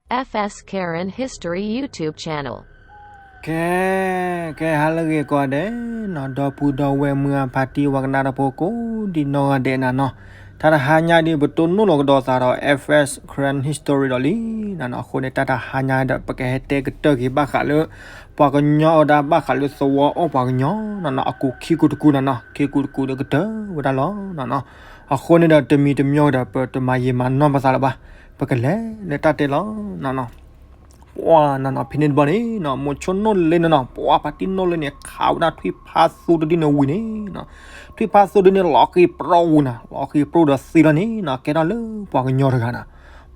F S Karen History YouTube channel. ကဲ ကဲ ဟါလၢအဂ့ၤကိးဂၤဒဲးနီၤ, ဒီပုၢ်ဒီဝဲၢ်မုၢ်အဖါတံၢ်ဝဲကနၣ်တၢ်ဖိကိးဒံနီၢ်ဂၤဒဲးနၤနီၤ, တၢ်တဟါညါဒ်ပတိၢ်နီၣ်လီၤကဒီးသးဒီး F S Karen History ဒီးလံနၤနီၤ, အဃိန့ၣ် တၢ်တဟါညါဒီး ပကဟဲတဲကတၢၢ်က့ၤဘၣ်ဃးလၢ ပှၤကညီအီၣ်တၢ်ဘၣ်ဃးလၢသဝီအီၣ်ပှၤကညီနၤနီၤ, အကူာ်ခံကူာ်တကူာ်နၤနီၤ, ခံကူာ်တကူာ်ဒီးကတၢၢ်ဝဲဒၣ်လီၤနၤနီၤ, အဃိန့ၣ်ဒီးတမံၤတမံၤဒီး ပတမၤယံာ်မၤနီၢ်ပသးလၢၤဘၣ်, ပကလဲၤလၢတၢ်တဲလီၤနၤနီၤ. ပှၤနၤနီၤ ဖဲန့ၣ်တဘျီန့ၣ်နီၤ မိၤဆိနိၣ်လ့နၤနီၤ, ပှၤဖါတံၢ်နိၣ်လ့န့ၣ် ခးဝဲဒၣ်ထွံၣ်ဖးသိတဒုန့ၣ်ဝံၤန့ၣ်နီၤ, ထွံၣ်ဖးသိဒုန့ၣ် လီၤဃံၤပြီဝံၤနၤ, လီၤဃံၤပြီဒီးသံလီၤန့ၣ်နီၤ, ကဲထီၣ်လၢပှၤကညီတဂၤနၤ,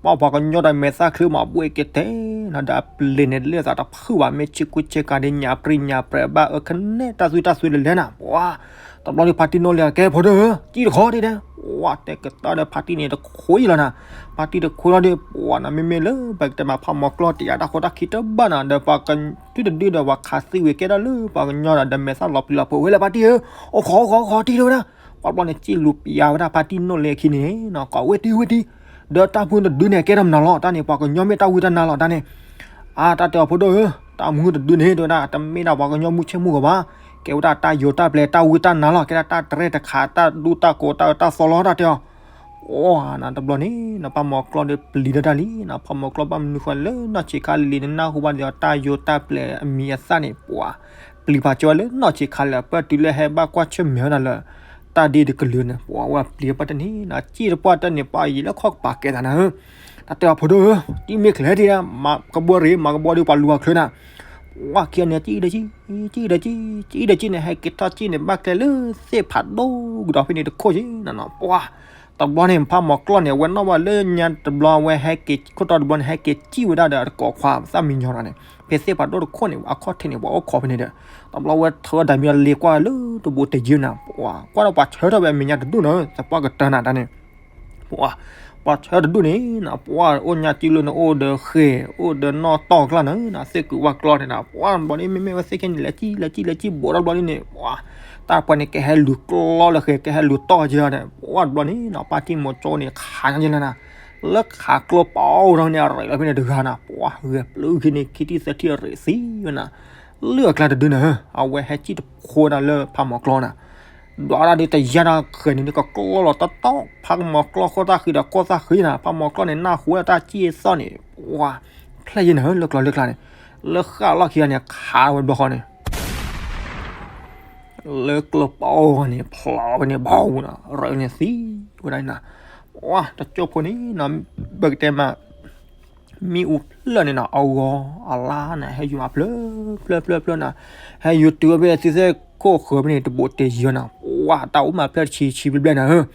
ပှၤ ပှၤကညီဒီးမဲာ်သၣ်ချၢမၤဘှ့ၣ်က့ၤတဲနၤ, ဒီးအပျ့ၤန့ၣ် လၢသးတဖုၣ်ဘၣ်, မ့ၢ်ဆ့ကူဆ့ကၤဒ်ညၣ်ပြံညၣ်ပြဲၤ ဘၣ်အၢ ခဲနဲၣ်တၢ်သွံၣ်တၢ်သွံၣ်လဲၤလဲၤနၤ, ပှၤ တဘျီန့ၣ် ဖါတံၢ်နိၣ်လ့ ကဲဖိဒိၣ်ဧၢ စံၣ်တခီဒ်တဲ, ပှၤတဲကတၢၢ်ဒီး ဖါတံၢ်န့ၣ်တခွ့လီၤနၤ, ဖါတံၢ်တခွ့လီၤဒီး ပှၤနၤမ့မ့ၢ်လၢ ပကတဲမး ဖးမီၤကျီၢ်တယာ်တၢ်ဃိတၢ်ခံတဘၣ်နၤ, ဒီးပှၤကထွံၣ်တဒုဒီး ပှၤခးသံဝံၤကဲထီၣ်လၢပှၤကညီဒီး ဒီးမဲာ်သၣ်လီၤပျံၤလီၤဖုးဝဲလၢဖါတံၢ်ဧၢ, အိၣ်ခိးအိၣ်ခိးအိၣ်ခိးတံၢ်လၢဝဲဒၣ်, ပှၤတဘျီန့ၣ် စံၣ်လူၤပျံၤဝဲဒၣ်ဖါတံၢ်နိၣ်လ့အခံန့ၣ်နီၤ, ကိးဝဲတံၢ်ဝဲတံၢ်, ဒီးတၢ်မုၢ်တဒုန့ၣ် ကဲထီၣ်မနုၤလီၤ, တၢ်န့ၣ် ပှၤကညီမ့ၢ်တၢ်ဝံတၢ်နါလီၤ တၢ်န့ၣ် အါ တၢ်တဲအီၤဖိဒိၣ်ဧၢ, တၢ်မုၢ်တဒုန့ၣ် တဲဝဲဒၣ် တမ့ၢ်ဒၣ်ပှၤကညီမုၢ်ဆ့ၣ်မုၢ်ဂီၤဘၣ်, ကဲဝဲဒၣ်တၢ်ယိၤတၢ်ပျဲၤတၢ်ဝံတၢ်နါလီၤ, ကဲဒၣ်တၢ်တရဲၣ်တခး တၢ်ဒူတၢ်ကိးတၢ်အၢတၢ်သီလီၤ တၢ်တဲအီၤ, အိ နတဘျီန့ၣ်နီၤ ဖးမီၤကျီၢ်ဒီးပျံၤဒီးတၢ်လံနီၤ, ဖးမီၤကျီၢ်ဘၣ်မနုၤဃိလၢနီၢ်ဆံးခါလံၤန့ၣ် နၢ်ဟူဘၣ်ဒီးတၢ်ယိၤတၢ်ပျဲၤအမံၤအသၣ်န့ၣ် ပှၤ ပျံၤဖးကၠီဝဲလၢနီၢ်ဆံးခါလံၤ ပတုၤလၢဟဲဘၣ်ကွၢ်ဆၢၣ်မဲာ်ဝဲဒၣ်လၢ တၢ်ဒ့တကလုာ်န့ၣ် ပှၤဝဲပျံၤပှၢ်တန့ၣ်နီၤ စံၣ်တပှၢ်တၢ်န့ၣ် ပှၤယံာ်လၢခီၣ်ကပၤကဲသးနၤဧၢ, တၢ်တဲအီၤဖိဒိၣ်ဧၢ, တံၢ်မ့ၢ်ချဲတံၢ်ဒၣ် မၤကဘီရ့ မၤကဘီဒီးပှၤလူၤအချၢနၤ, ပှၤခံဂၤန့ၣ် စံၣ်ဒီးစံၣ် စံၣ်ဒီးစံၣ် စံၣ်ဒီးစံၣ်န့ၣ် ဟဲက့ၤထီၣ်စံၣ်န့ၣ် ဘၣ်ကျဲလၢသ့ၣ်ဖးဒိၣ်ကဒီးဖဲန့ၣ်တခိၣ်က့နၤနီၤ, ပှၤ တဘျီန့ၣ် ဖးမီၤကျီၢ်န့ၣ် အဝဲနီၣ်ဘၣ်လၢညါတဘျီ အဝဲဟဲက့ၤခိၣ်တီတဘျီန့ၣ် ဟဲက့ၤစံၣ်ဝဲဒၣ်ဒီးတကိးခွါသၣ်မံညီၤဒီးန့ၣ် ဖဲသ့ၣ်ဖးဒိၣ်တခိၣ်န့ၣ် အခီၣ်ထံးန့ၣ် ပှၤအိၣ်ခိးဖဲန့ၣ်ဒီး တဘျီဝဲထၢဒၣ်မံလ့ၤကွၢ်လၢတဘိးတယုၢ်နၤ ပှၤကွၢ်ဒီးပှၤဆၢထၢၣ်ဝဲအမဲာ်ညါတဒူၣ်နီၤ သပှၢ်ကတၢၢ်နၤတၢ်န့ၣ် ပှၤ ပှၤဆၢတဒူၣ်န့ၣ်နီၤ ပှၤအိၣ်ညါစံၣ်လၢနအိၣ်ဒီးဃဲၤ အိၣ်ဒီးနီၣ်တီၢ်ကျါနၤ သ့ၣ်ကုာ်ဝၣ်ကျီၢ်န့ၣ်နၤ ပှၤဘျီန့ၣ် မ့မ့ၢ်ဝဲသ့ၣ်ခဲန့ၣ် လဲၤစံၣ် လဲၤစံၣ် လဲၤစံၣ် ဘိးထီၣ်ဘျီန့ၣ် ပှၤ တၢ်ပှၤန့ၣ် ကဟဲလူၤကျီၢ်လၢဃဲၤ ကဟဲလူၤတီၢ်က့ၤဒီး ပှၤဘျီန့ၣ်နီၤ ဖါတံၢ်မိၤဆိန့ၣ် ခးညါက့ၤလၢနၤ လၢခးကျိပီအိၣ်ထီၣ်န့ၣ် အရ့းလီၤဖဲန့ၣ်တဂၤနၤ ပှၤဂဲၤပျုၢ်ခံန့ၣ် ခံထံၣ်သၢထံၣ်အရ့းသံဝဲနၤ လၢအကျါတဒုန့ၣ် အဝဲဟဲစံၣ်တဖိဒၣ်လၢဖးမီၤကျီၢ်နၤ ဒွးဒၣ်ဒ်တယါတၢ်ဃဲၤန့ၣ် ကကျီၢ်လီၤတီတီ ဖးမီၤကျီၢ်ခိၣ်သၣ်ဃံဒီးကိၢ်သၣ်ဃံနၤ ဖးမီၤကျီၢ်န့ၣ် နၢ်ဟူဝဲဒၣ်တၢ်စံၣ်အသီၣ်န့ၣ် ပှၤ ဖျဲၣ်ယဲနၤ လၢကျီၢ်လၢကျါန့ၣ် လၢဃၣ်လီၢ်ခံဂၤန့ၣ် ခးဝဲတဘျီဃီန့ၣ် လၢကျိပီန့ၣ် ဖျိးဝဲန့ၣ် ဘီဝဲနၤ ရၢန့ၣ်သံဝဲဒၣ်နၤ ပှၤတကၠိဖိန့ၣ်နီၤ ပကတဲမး မ့ၣ်အူဖျၢၣ်န့ၣ်နီၤ အဂီၤအလါန့ၣ် ဟဲယူၤမးဖျၢၣ်ဖျၢၣ်ဖျၢၣ်ဖျၢၣ်နၤ ဟဲယူၤတုၤဝဲဖဲသ့ၣ်ခိၣ်ဃၢၤဖဲန့ၣ် တဘိးတဲယၢၤနၤ ပှၤတၢ်အိၣ်မးဖျၢၣ်တဆံဆံဘျဲၣ်ဘျဲၣ်နၤဧၢ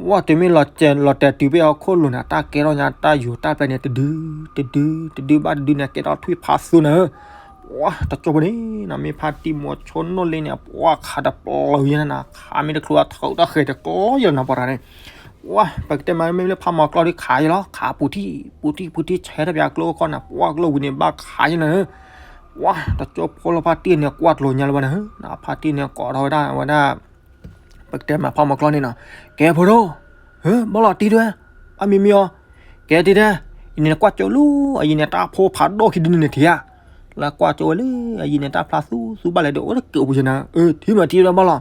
ပှၤတမ့ၢ်လီၤတဲာ်တုၤဖဲဟီၣ်ခိၣ်လိၤနၤ တၢ်ကဲထီၣ်ညါတၢ်ယိၤတၢ်ပျဲန့ၣ် တဒု တဒု တဒုဘၣ်တဒုန့ၣ် ကဲထီၣ်ထွံၣ်ဖးသူနၤဧၢ ပှၤတကၠိဖိန့ၣ်နီၤ မ့ၢ်ဖါတံၢ်မိၤဆိနိၣ်လ့န့ၣ် ပှၤခးတပျီယဲနၤ ခးမ့ၢ်တချုးအထီၣ်တၢ်ဃဲၤတကျီၢ်ယဲနၤ ပှၤတဂၤန့ၣ် ပှၤ ပကတဲမးမ့ၢ်လၢဖးမီၤကျီၢ်ဒီးခးယဲလီၤ ခးပူၤထံၣ် ပူၤထံၣ် ပူၤထံၣ် ဆဲးထီၣ်ပှၤကျိခီနၤ ပှၤကျိဝံၤန့ၣ် ဘၣ်ခးယဲနၤဧၢ ပှၤတကၠိဖိလၢဖါတံၢ်န့ၣ် ကွၢ်ကျိၤညါလၢၤဘၣ်နၤဧၢ ဖါတံၢ်န့ၣ် ကိးထီၣ်ဝဲဒၣ်ဝဲဒၣ် ပကတဲမးဖးမီၤကျီၢ်န့ၣ်နီၤ ကဲဖိဒိၣ် ဧၢ ဘၣ်လီၤတံၢ်တဲဝဲ အမံၤမံၤအီၤ ကဲတံၢ်တဲ ယန့ၣ်နကွၢ်ကၠိလၢ အယံၤန့ၣ်တၢ်ဖိဖးဒိၣ်ခံဒုန့ၣ်ထံၣ်ဧါ လၢကွၢ်ကၠိဝဲလၢ အယံၤန့ၣ်တၢ်ဖျါသူသူဘၣ်လဲၣ်ဒီး အိၣ်တက့ၢ်ပူၤယဲနၤ အၢ ထံၣ်မးတံၢ်တဲဘၣ်လီၤ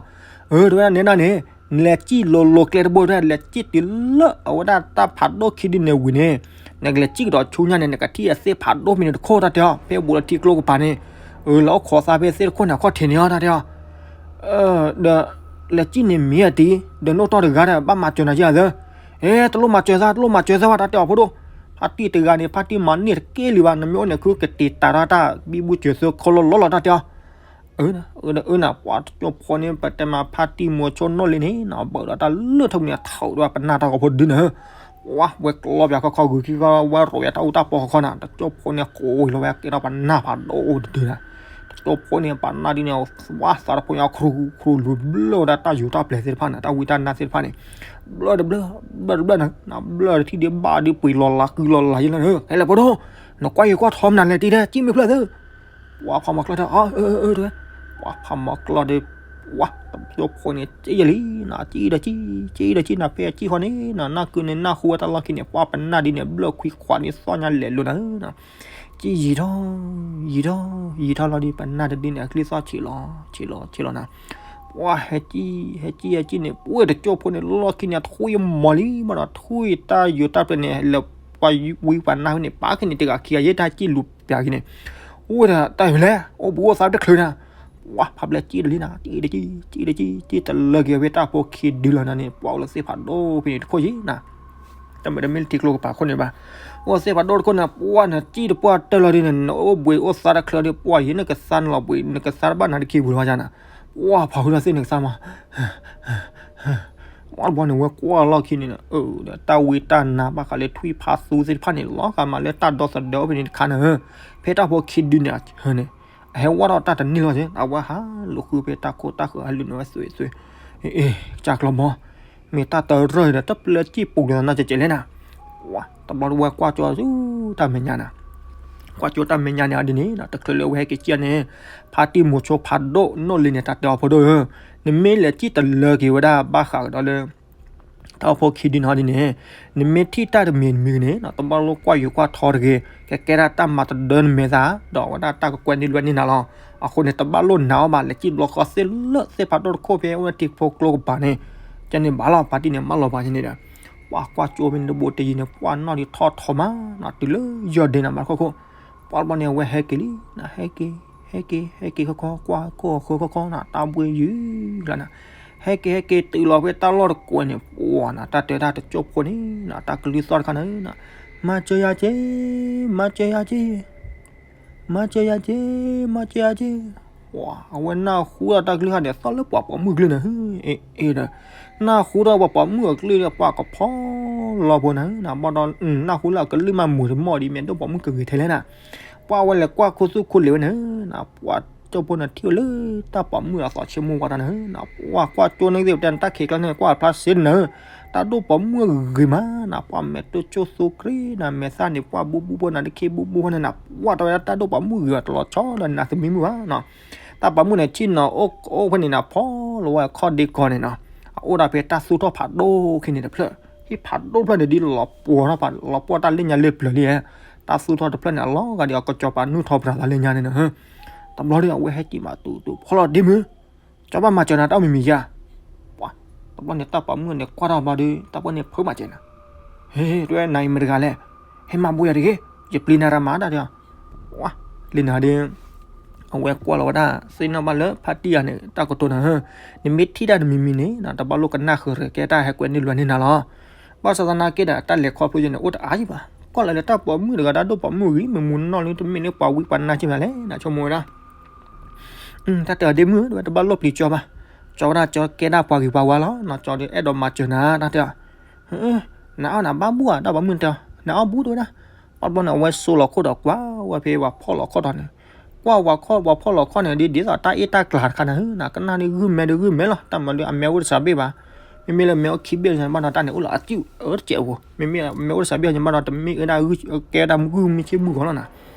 အၢ တဲဝဲဒၣ်နဲဒၣ်န့ၣ် နလဲၤစံၣ်လိၤလိၤကျဲတဘိတဲ လဲၤစံၣ်တုၤလၢအဝဲဒၣ်တၢ်ဖးဒိၣ်ခံဒုန့ၣ်ဝံၤန့ၣ် နကလဲၤစံၣ်ကဒီးဆူညါန့ၣ် နကထံၣ်အသ့ၣ်ဖးဒိၣ်ဖဲန့ၣ်တခိၣ်တၢ်တဲအီၤ ဖဲဘူးလၢထံကျိကပၤန့ၣ် အၢ လၢအိၣ်ခိးသးဖဲသ့ၣ်တခိၣ်န့ၣ် အခီၣ်ထံးန့ၣ်အီၤတၢ်တဲအီၤ ဒီး လဲၤစံၣ်န့ၣ်မ့ၢ်အတံၢ် ဒီးနအိၣ်တီၢ်တဂၤဒီး ဘၣ်မၤစၢၤနၤယဲသၢ အဲ တလိၣ်မၤစၢၤသး တလိၣ်မၤစၢၤသးဘၣ် တၢ်တဲအီၤဖိဒိၣ် ဖါတံၢ်တဂၤန့ၣ် ဖါတံၢ်မၤန့ၢ်တက့ၢ်လံဘၣ် နမ့ၢ်အိၣ်န့ၣ် ခုကတ့ၤတၢ်ထီၣ်တၢ်ဘံဘူစၢၤသၢခီလီၤလီၤလီၤ တၢ်တဲအီၤ အၢ အၢ ပှၤတကၠိဖိန့ၣ် ပတဲမးဖါတံၢ်မိၤဆိနိၣ်လ့န့ၣ်နီၤ ဘၣ်ဒီးတၢ်လၢထီၣ်ပူၤန့ၣ် ထီၣ်ဒီးပနၢ်တၢ်ဂီၤဖိဒုန့ၣ် ပှၤဝဲကျီပၠးခီခီဂုၤခံခီ ဝဲရိးပၠးတၢ်အူတၢ်ပီၢ်ခီခီနၤ တကၠိဖိန့ၣ် ကိးဝံၤလီၤဝဲကဲထီၣ်ပနၢ်ဖးဒိၣ်အိၣ်တဒုနၤ တကၠိဖိန့ၣ် ပနၢ်ဒ်န့ၣ် ဝဲသးတဖိညါခရူခရူလူၤဘျၢဝဲဒၣ်တၢ်ယိၤတၢ်ပျဲၤသ့ၣ်တဖၣ်န့ၣ် တၢ်ဝံတၢ်နါသ့ၣ်တဖၣ်န့ၣ် ဘျၢတဘျၢ ဘျၢတဘျၢနၤ ဘျၢတထံၣ်ဒံးဘၣ်ဒံးပှ့ၤလီၤလးကုလီၤလးယဲလၢ ဟဲလၢဖိဒိၣ် နကွၢ်ယံၤကွၢ်ထီမနုၤလဲၣ်တံၢ်တဲ စံၣ်မ့ၢ်ဖျၢၣ်သၢ ပှၤဖးမီၤကျီၢ်တဲ အၢ အၢ အၢ တဲဝဲ ပှၤဖးမီၤကျီၢ်ဒီး ပှၤတကၠိဖိန့ၣ် စံၣ်ယလံနီၤ, စံၣ်ဒီးစံၣ်, စံၣ်ဒီးစံၣ်နၤ, ဖဲအစံၣ်ဃီန့ၣ်နီၤ, နၢ်ကုန့ၣ်နၢ်ဟူဝဲတၢ်လီၢ်ခံန့ၣ် ပှၤပနၢ်ဒ်န့ၣ် ဘျၢၣ်ခွံခွးန့ၣ် သီၣ်ညါလဲၤလိၤနၤနီၤ, စံၣ်ယံာ်ထီၣ်, ယံာ်ထီၣ်, ယံာ်ထီၣ်လီၤဒီး ပနၢ်တဒ်န့ၣ် အချံသီၣ်ဆံးလီၤ, ဆံးလီၤ, ဆံးလီၤနၤ, ပှၤဟဲစံၣ်, ဟဲစံၣ်, ဟဲစံၣ်န့ၣ် ပှၤတကၠိဖိန့ၣ် လီၢ်ခံန့ၣ် ထွံၣ်မီၤလံမးနီၤ, ထွံၣ်တၢ်ယိၤတၢ်ပျဲန့ၣ် လၢပှၤဝံပှၤနၢ်ဝဲန့ၣ် ပာ်က့ၤန့ၣ် တဂၤခံဂၤယဲၢ်တၢ်စံၣ်လူၤပျးက့ၤန့ၣ်, အိၣ်ဒီးတၢ်ယိၤလဲၣ်, အိၣ်ဘူးအိၣ်သါတချုးနၤ ပှၤဖးဘျဲၣ်စံၣ်တလံနၤ, စံၣ်ဒီးစံၣ်, စံၣ်ဒီးစံၣ်, စံၣ်တလၢက့ၤဝဲတၢ်ဖိခံဒုလီၤနၤန့ၣ်, ပှၤအိၣ်လၢသ့ၣ်ဖးဒိၣ်ဖဲန့ၣ်တခိၣ်ယံၤနၤ, တမ့ၢ်တမ့ၢ်လၢထံကျိကပၤခိၣ်န့ၣ်ဘၣ်, အိၣ်သ့ၣ်ဖးဒိၣ်တခိၣ်န့ၣ် ပှၤနၤ စံၣ်တပှၢ်တၢၢ်လီၤဒ်န့ၣ် နအိၣ်ဘှံးအိၣ်သါတချုးဒီး ပှၤယံၤနကသါနလီၤဘှံး နကသါတဘၣ်နၤတခံပူၤလီၤယၤနၤ, ပှၤဖးဃုာ်ဒီးသ့ၣ်နကသါမး ပှၤတဘျီန့ၣ် ဝဲကွၢ်လီၢ်ခံန့ၣ် အၢ ဒီးတၢ်ဝံတၢ်နါဘၣ်ဃးလၢထွံၣ်ဖးသူသ့ၣ်တဖၣ်န့ၣ် လီၤဂာ်မးလၢတၢ်ဒီသဒၢအိၣ်ဖဲန့ၣ်တခါနၤဧၢ, ဖဲတၢ်ဖိခံဒုန့ၣ်အဟၢန့ၣ် အဟဲဝဲဒီးတၢ်တန့ၢ်လီၤက့ၤ အဝဲဟးလိာ်ဃုဖဲတၢ်ခိၣ်တၢ်ဃၢၤ ဟးလုာ်န့ၢ်ဝဲသွံၣ်သွံၣ်, အ့ၣ် ကၢ်ကျီဘီ မ့ၢ်တၢ်တရၢၢ်ဒီး တပျၢၢ်စံၣ်ပူၤလီၤနၤကဲးကဲးလဲၣ်နၤ, ပှၤတဘျီတဝဲကွၢ်ကၠိတၢ်မဲာ်ညါနၤ, ကွၢ်ကၠိတၢ်မဲာ်ညါန့ၣ်အီၤဒ်န့ၣ် တချုးလၢအဝဲဟဲက့ၤစံၣ်န့ၣ် ဖါတံၢ်မိၤဆိဖးဒိၣ်နီၣ်လံန့ၣ် တၢ်တဲအီၤဖိဒိၣ်ဧၢ, နမ့ၢ်လဲၤစံၣ်တလၢက့ၤဝဲဒၣ်ဘၣ်ဃးကဒီးလၢ တၢ်အိၣ်ဖှိၣ်ခံဒုန့ၣ်ဒ်န့ၣ်, နမ့ၢ်ထံၣ်တၢ်တမံၤတမံၤန့ၣ် တဘၣ်လိၣ်ကွၢ်ယိၤကွၢ်ထီတဂ့ၤ, ကကဲဒၣ်တၢ်မၤတဒၢနမဲာ်သး ဒီးအဝဲဒၣ်တၢ်ကကွဲန့ၢ်လွဲန့ၢ်နၤလီၤ. အဃိန့ၣ် တဘၣ်လိၣ်နာ်အီၤဘၣ်လဲၤစံၣ်ဘျီဃီသ့ၣ်လၢသ့ၣ်ဖးဒိၣ်တခိၣ်ဖဲအိၣ်ဝဲထံဖိကျိကပၤန့ၣ်, ကန့ၣ်ဘၣ်လီၤ ဖါတံၢ်န့ၣ် မၢလီၤပှၤကန့ၣ်ဒီး ပှၤကွၢ်ကၠိဖဲန့ၣ်တဘိတယံၤန့ၣ် ပှၤနီၢ်ဒံးထီၣ်ထီမးနီၤ တုၤလၢယီၢ်ဒ့နၤဘၣ်တခိၣ်ခိၣ်, ပှၤတဘျီန့ၣ် အဝဲဟဲက့ၤလံနၤ, ဟဲက့ၤ ဟဲက့ၤ ဟဲက့ၤခီခီ ကွၢ်ခိၣ်ဃၢခီခီနၤ တၢ်ဘှ့ၣ်ယုၢ်လီၤနၤ, ဟဲက့ၤ ဟဲက့ၤတုၤလီၤဖဲတၢ်လီၢ်တကွဲးန့ၣ် ပှၤနၤ တၢ်တဲတၢ်တကၠိဖိန့ၣ်နၤ တၢ်ကလုၢ်သီၣ်တခါန့ၣ်နၤ, မၤစၢၤယၤက့ၤ, မၤစၢၤယၤက့ၤ မၤစၢၤယၤက့ၤ, မၤစၢၤယၤက့ၤ, ပှၤအဝဲနၢ်ဟူဒီးတၢ်ကလုၢ်ခါန့ၣ် သီၣ်လၢပှၤပိာ်မုၣ်ကလုၢ်န့ၣ်, အ့ၣ်ဒီး နၢ်ဟူဒီးပှၤပိာ်မုၣ်အကလုၢ်ဒီး ပှၤကဖီလီၤဖိနၤနၤ, ဘၣ်ဒီး နၢ်ဟူလၢအကလုၢ်မးမုာ်တမီၢ်ဒီး မ့ၢ်ဒိၣ်ပိာ်မုၣ်ကဂ့ၤထဲလဲၣ်နၤ, ပှၤဝဲလဲၤကွၢ်ခိၣ်သူၣ်ခိၣ်လ့ၤဝဲန့ၣ်နၤ, ပှၤကၠိဖိန့ၣ်ထံၣ်ဝဲလၢတၢ်ပိာ်မုၣ်အသီဆိကမိၣ်ဝဲတၢ်န့ၣ်နၤ, ပှၤကွၢ်ကၠိန့ၣ်သ့ၣ်တဲနၤ တၢ်ခံးကျါန့ၣ် ကွၢ်ဖျါစ့န့ၣ်နၤ, တၢ်ဒိၣ်ပိာ်မုၣ်အဂ့ၤမးနၤ, ပှၤမဲာ်တိၢ်ဆိၣ်သူကြ့နၤ, မဲာ်သၣ်န့ၣ် ပှၤဘူးဘူးဖိနၤ တခ့ဘူးဘူးဖိန့ၣ်နၤ, ပှၤတဝဲဒၣ်တၢ်ဒိၣ်ပိာ်မုၣ်ဂ့ၤအီၤတလီၤဆီလၢနၤသမံမုၣ်ဘၣ်နၤ, တၢ်ပိာ်မုၣ်န့ၣ်ထံၣ်နၤအိၣ်အိၣ်ဖဲန့ၣ်နၤ ဖီလီၤဝဲအခီၣ်ဒ့ကီန့ၣ်နၤ, အအိၣ်ဒၣ်ဖဲတၢ်သူၣ်ထီၣ်ဖးဒိၣ်ခံန့ၣ်တဖျၢၣ်, ဟံၣ်ဖးဒိၣ်တဖျၢၣ်န့ၣ် ဒ်လီၤပှီၤထီၣ်ဖး လီၤပှီၢ်တၢ်လၢညါလၢပျၢၤလံ, တၢ်သူၣ်ထီၣ်တဖျၢၣ်န့ၣ် အလီၤဂာ်ဒ်အကစီၤပၤနုၢ်ထီၣ်ပြၤသးလၢညါန့ၣ်နၤ, တဘျီဒီးအဝဲဟဲက့ၤမးတူတူဖီလီၤဒ့မုၣ်, ကၠီဘၣ်မၤစၢၤနၤတၢ်မံၤမံၤယါ, ပှၤ တဘျီန့ၣ် တၢ်ပိာ်မုၣ်န့ၣ် ကွၢ်ထီၣ်ဘျီဒီး တၢ်ပိာ်မုၣ်န့ၣ် ဖုးမးစၢၤနၤ, ဟ့ တဝဲနၤအံၤမတၤတဂၤလဲၣ်, ဟ့ မၤဘူၣ်ယၤတဂ့ၤ, ယပျံၤနၤတၢ်မၤတၢ်ဒီး, ပှၤ ပျံၤနၤဒီး အဝဲကွၢ်လီၤဝဲဒၣ် သ့ၣ်နီၣ်ဘၣ်လၢဖါတံၢ်ယၤန့ၣ် တၢ်ကတိၤနၤဧၢ, နမ့ၢ်ထံၣ်တၢ်တမံၤမံၤန့ၣ် တဘၣ်လိၣ်ကနၣ်ဃုာ်ရၢၢ် ကဲတၢ်ဟဲကွဲန့ၢ်လွဲန့ၢ်နၤလီၤ. ဘၣ်ဆၣ်သနာ်က့ဒီး တၢ်လဲၤခီဖျိယဲန့ၣ် အိၣ်တအါယံၤဘၣ်, ကွၢ်လီၤလၢတၢ်ပိာ်မုၣ်တဂၤ တၢ်ဒိၣ်ပိာ်မုၣ်ဂ့ၤ မ့ၢ်မူနီၢ်လၢတမ့ၢ်လၢပှၤဝံပှၤနါက့မးလဲၣ် နဆိကမိၣ်ဝဲဒၣ် တၢ်တဲအီၤဒ့မုၣ် တဝဲတဘၣ်လိၣ်ပျံၤကၠီဘၣ်, ကၠီဝဲဒၣ်ကၠီကဲဒၣ်ပှၤဂ့ၤပှၤဝါလီၤ, ကၠီဒီးအဲၣ်ဒိးမၤစၢၤနၤ တၢ်တဲအီၤ, နအီၣ်နၤဘၣ်ဘူၣ်ဧါ တၢ်ပိာ်မုၣ်တဲအီၤ, နအီၣ်ဘူၣ်တဝဲဒၣ်, ဘၣ်တဘျီန့ၣ် အဝဲစိာ်လီၤခိၣ်ဒီးကွၢ်ဝဲဖဲပှၤဖီၣ်လီၤခီၣ်ထီၣ်န့ၣ်, ကွၢ်ပှၤခီၣ်ပှၤဖီၣ်လီၤခီၣ်န့ၣ် ဒ်ဒ်သိးတၢ်အ့ၣ်တၢ်ကျါတခါနၤဧၢ, နကနၣ်ဒ်ဂုၢ်မဲဒီးဂုၢ်မဲလီၤ, တၢ်မၤဒီးအမဲအိၣ်တစးဘ့ၣ်ဘၣ်, မ့မ့ၢ်လၢမဲအိၣ်ခံဘ့ၣ်န့ၣ် ဘၣ်ဒီးတၢ်န့ၣ်အိၣ်လီၤအစုၣ်အၢတစဲးအပူၤ, မ့မ့ၢ်မဲအိၣ်တစးဘ့ၣ်န့ၣ် ဘၣ်ဒီးတမ့ၢ်အၢဒၣ်ဂုၢ်ကဲဒၣ်မုၢ်ဂုၢ်မ့ၢ်ဆ့မုၢ်ဂီၤလီၤနၤ,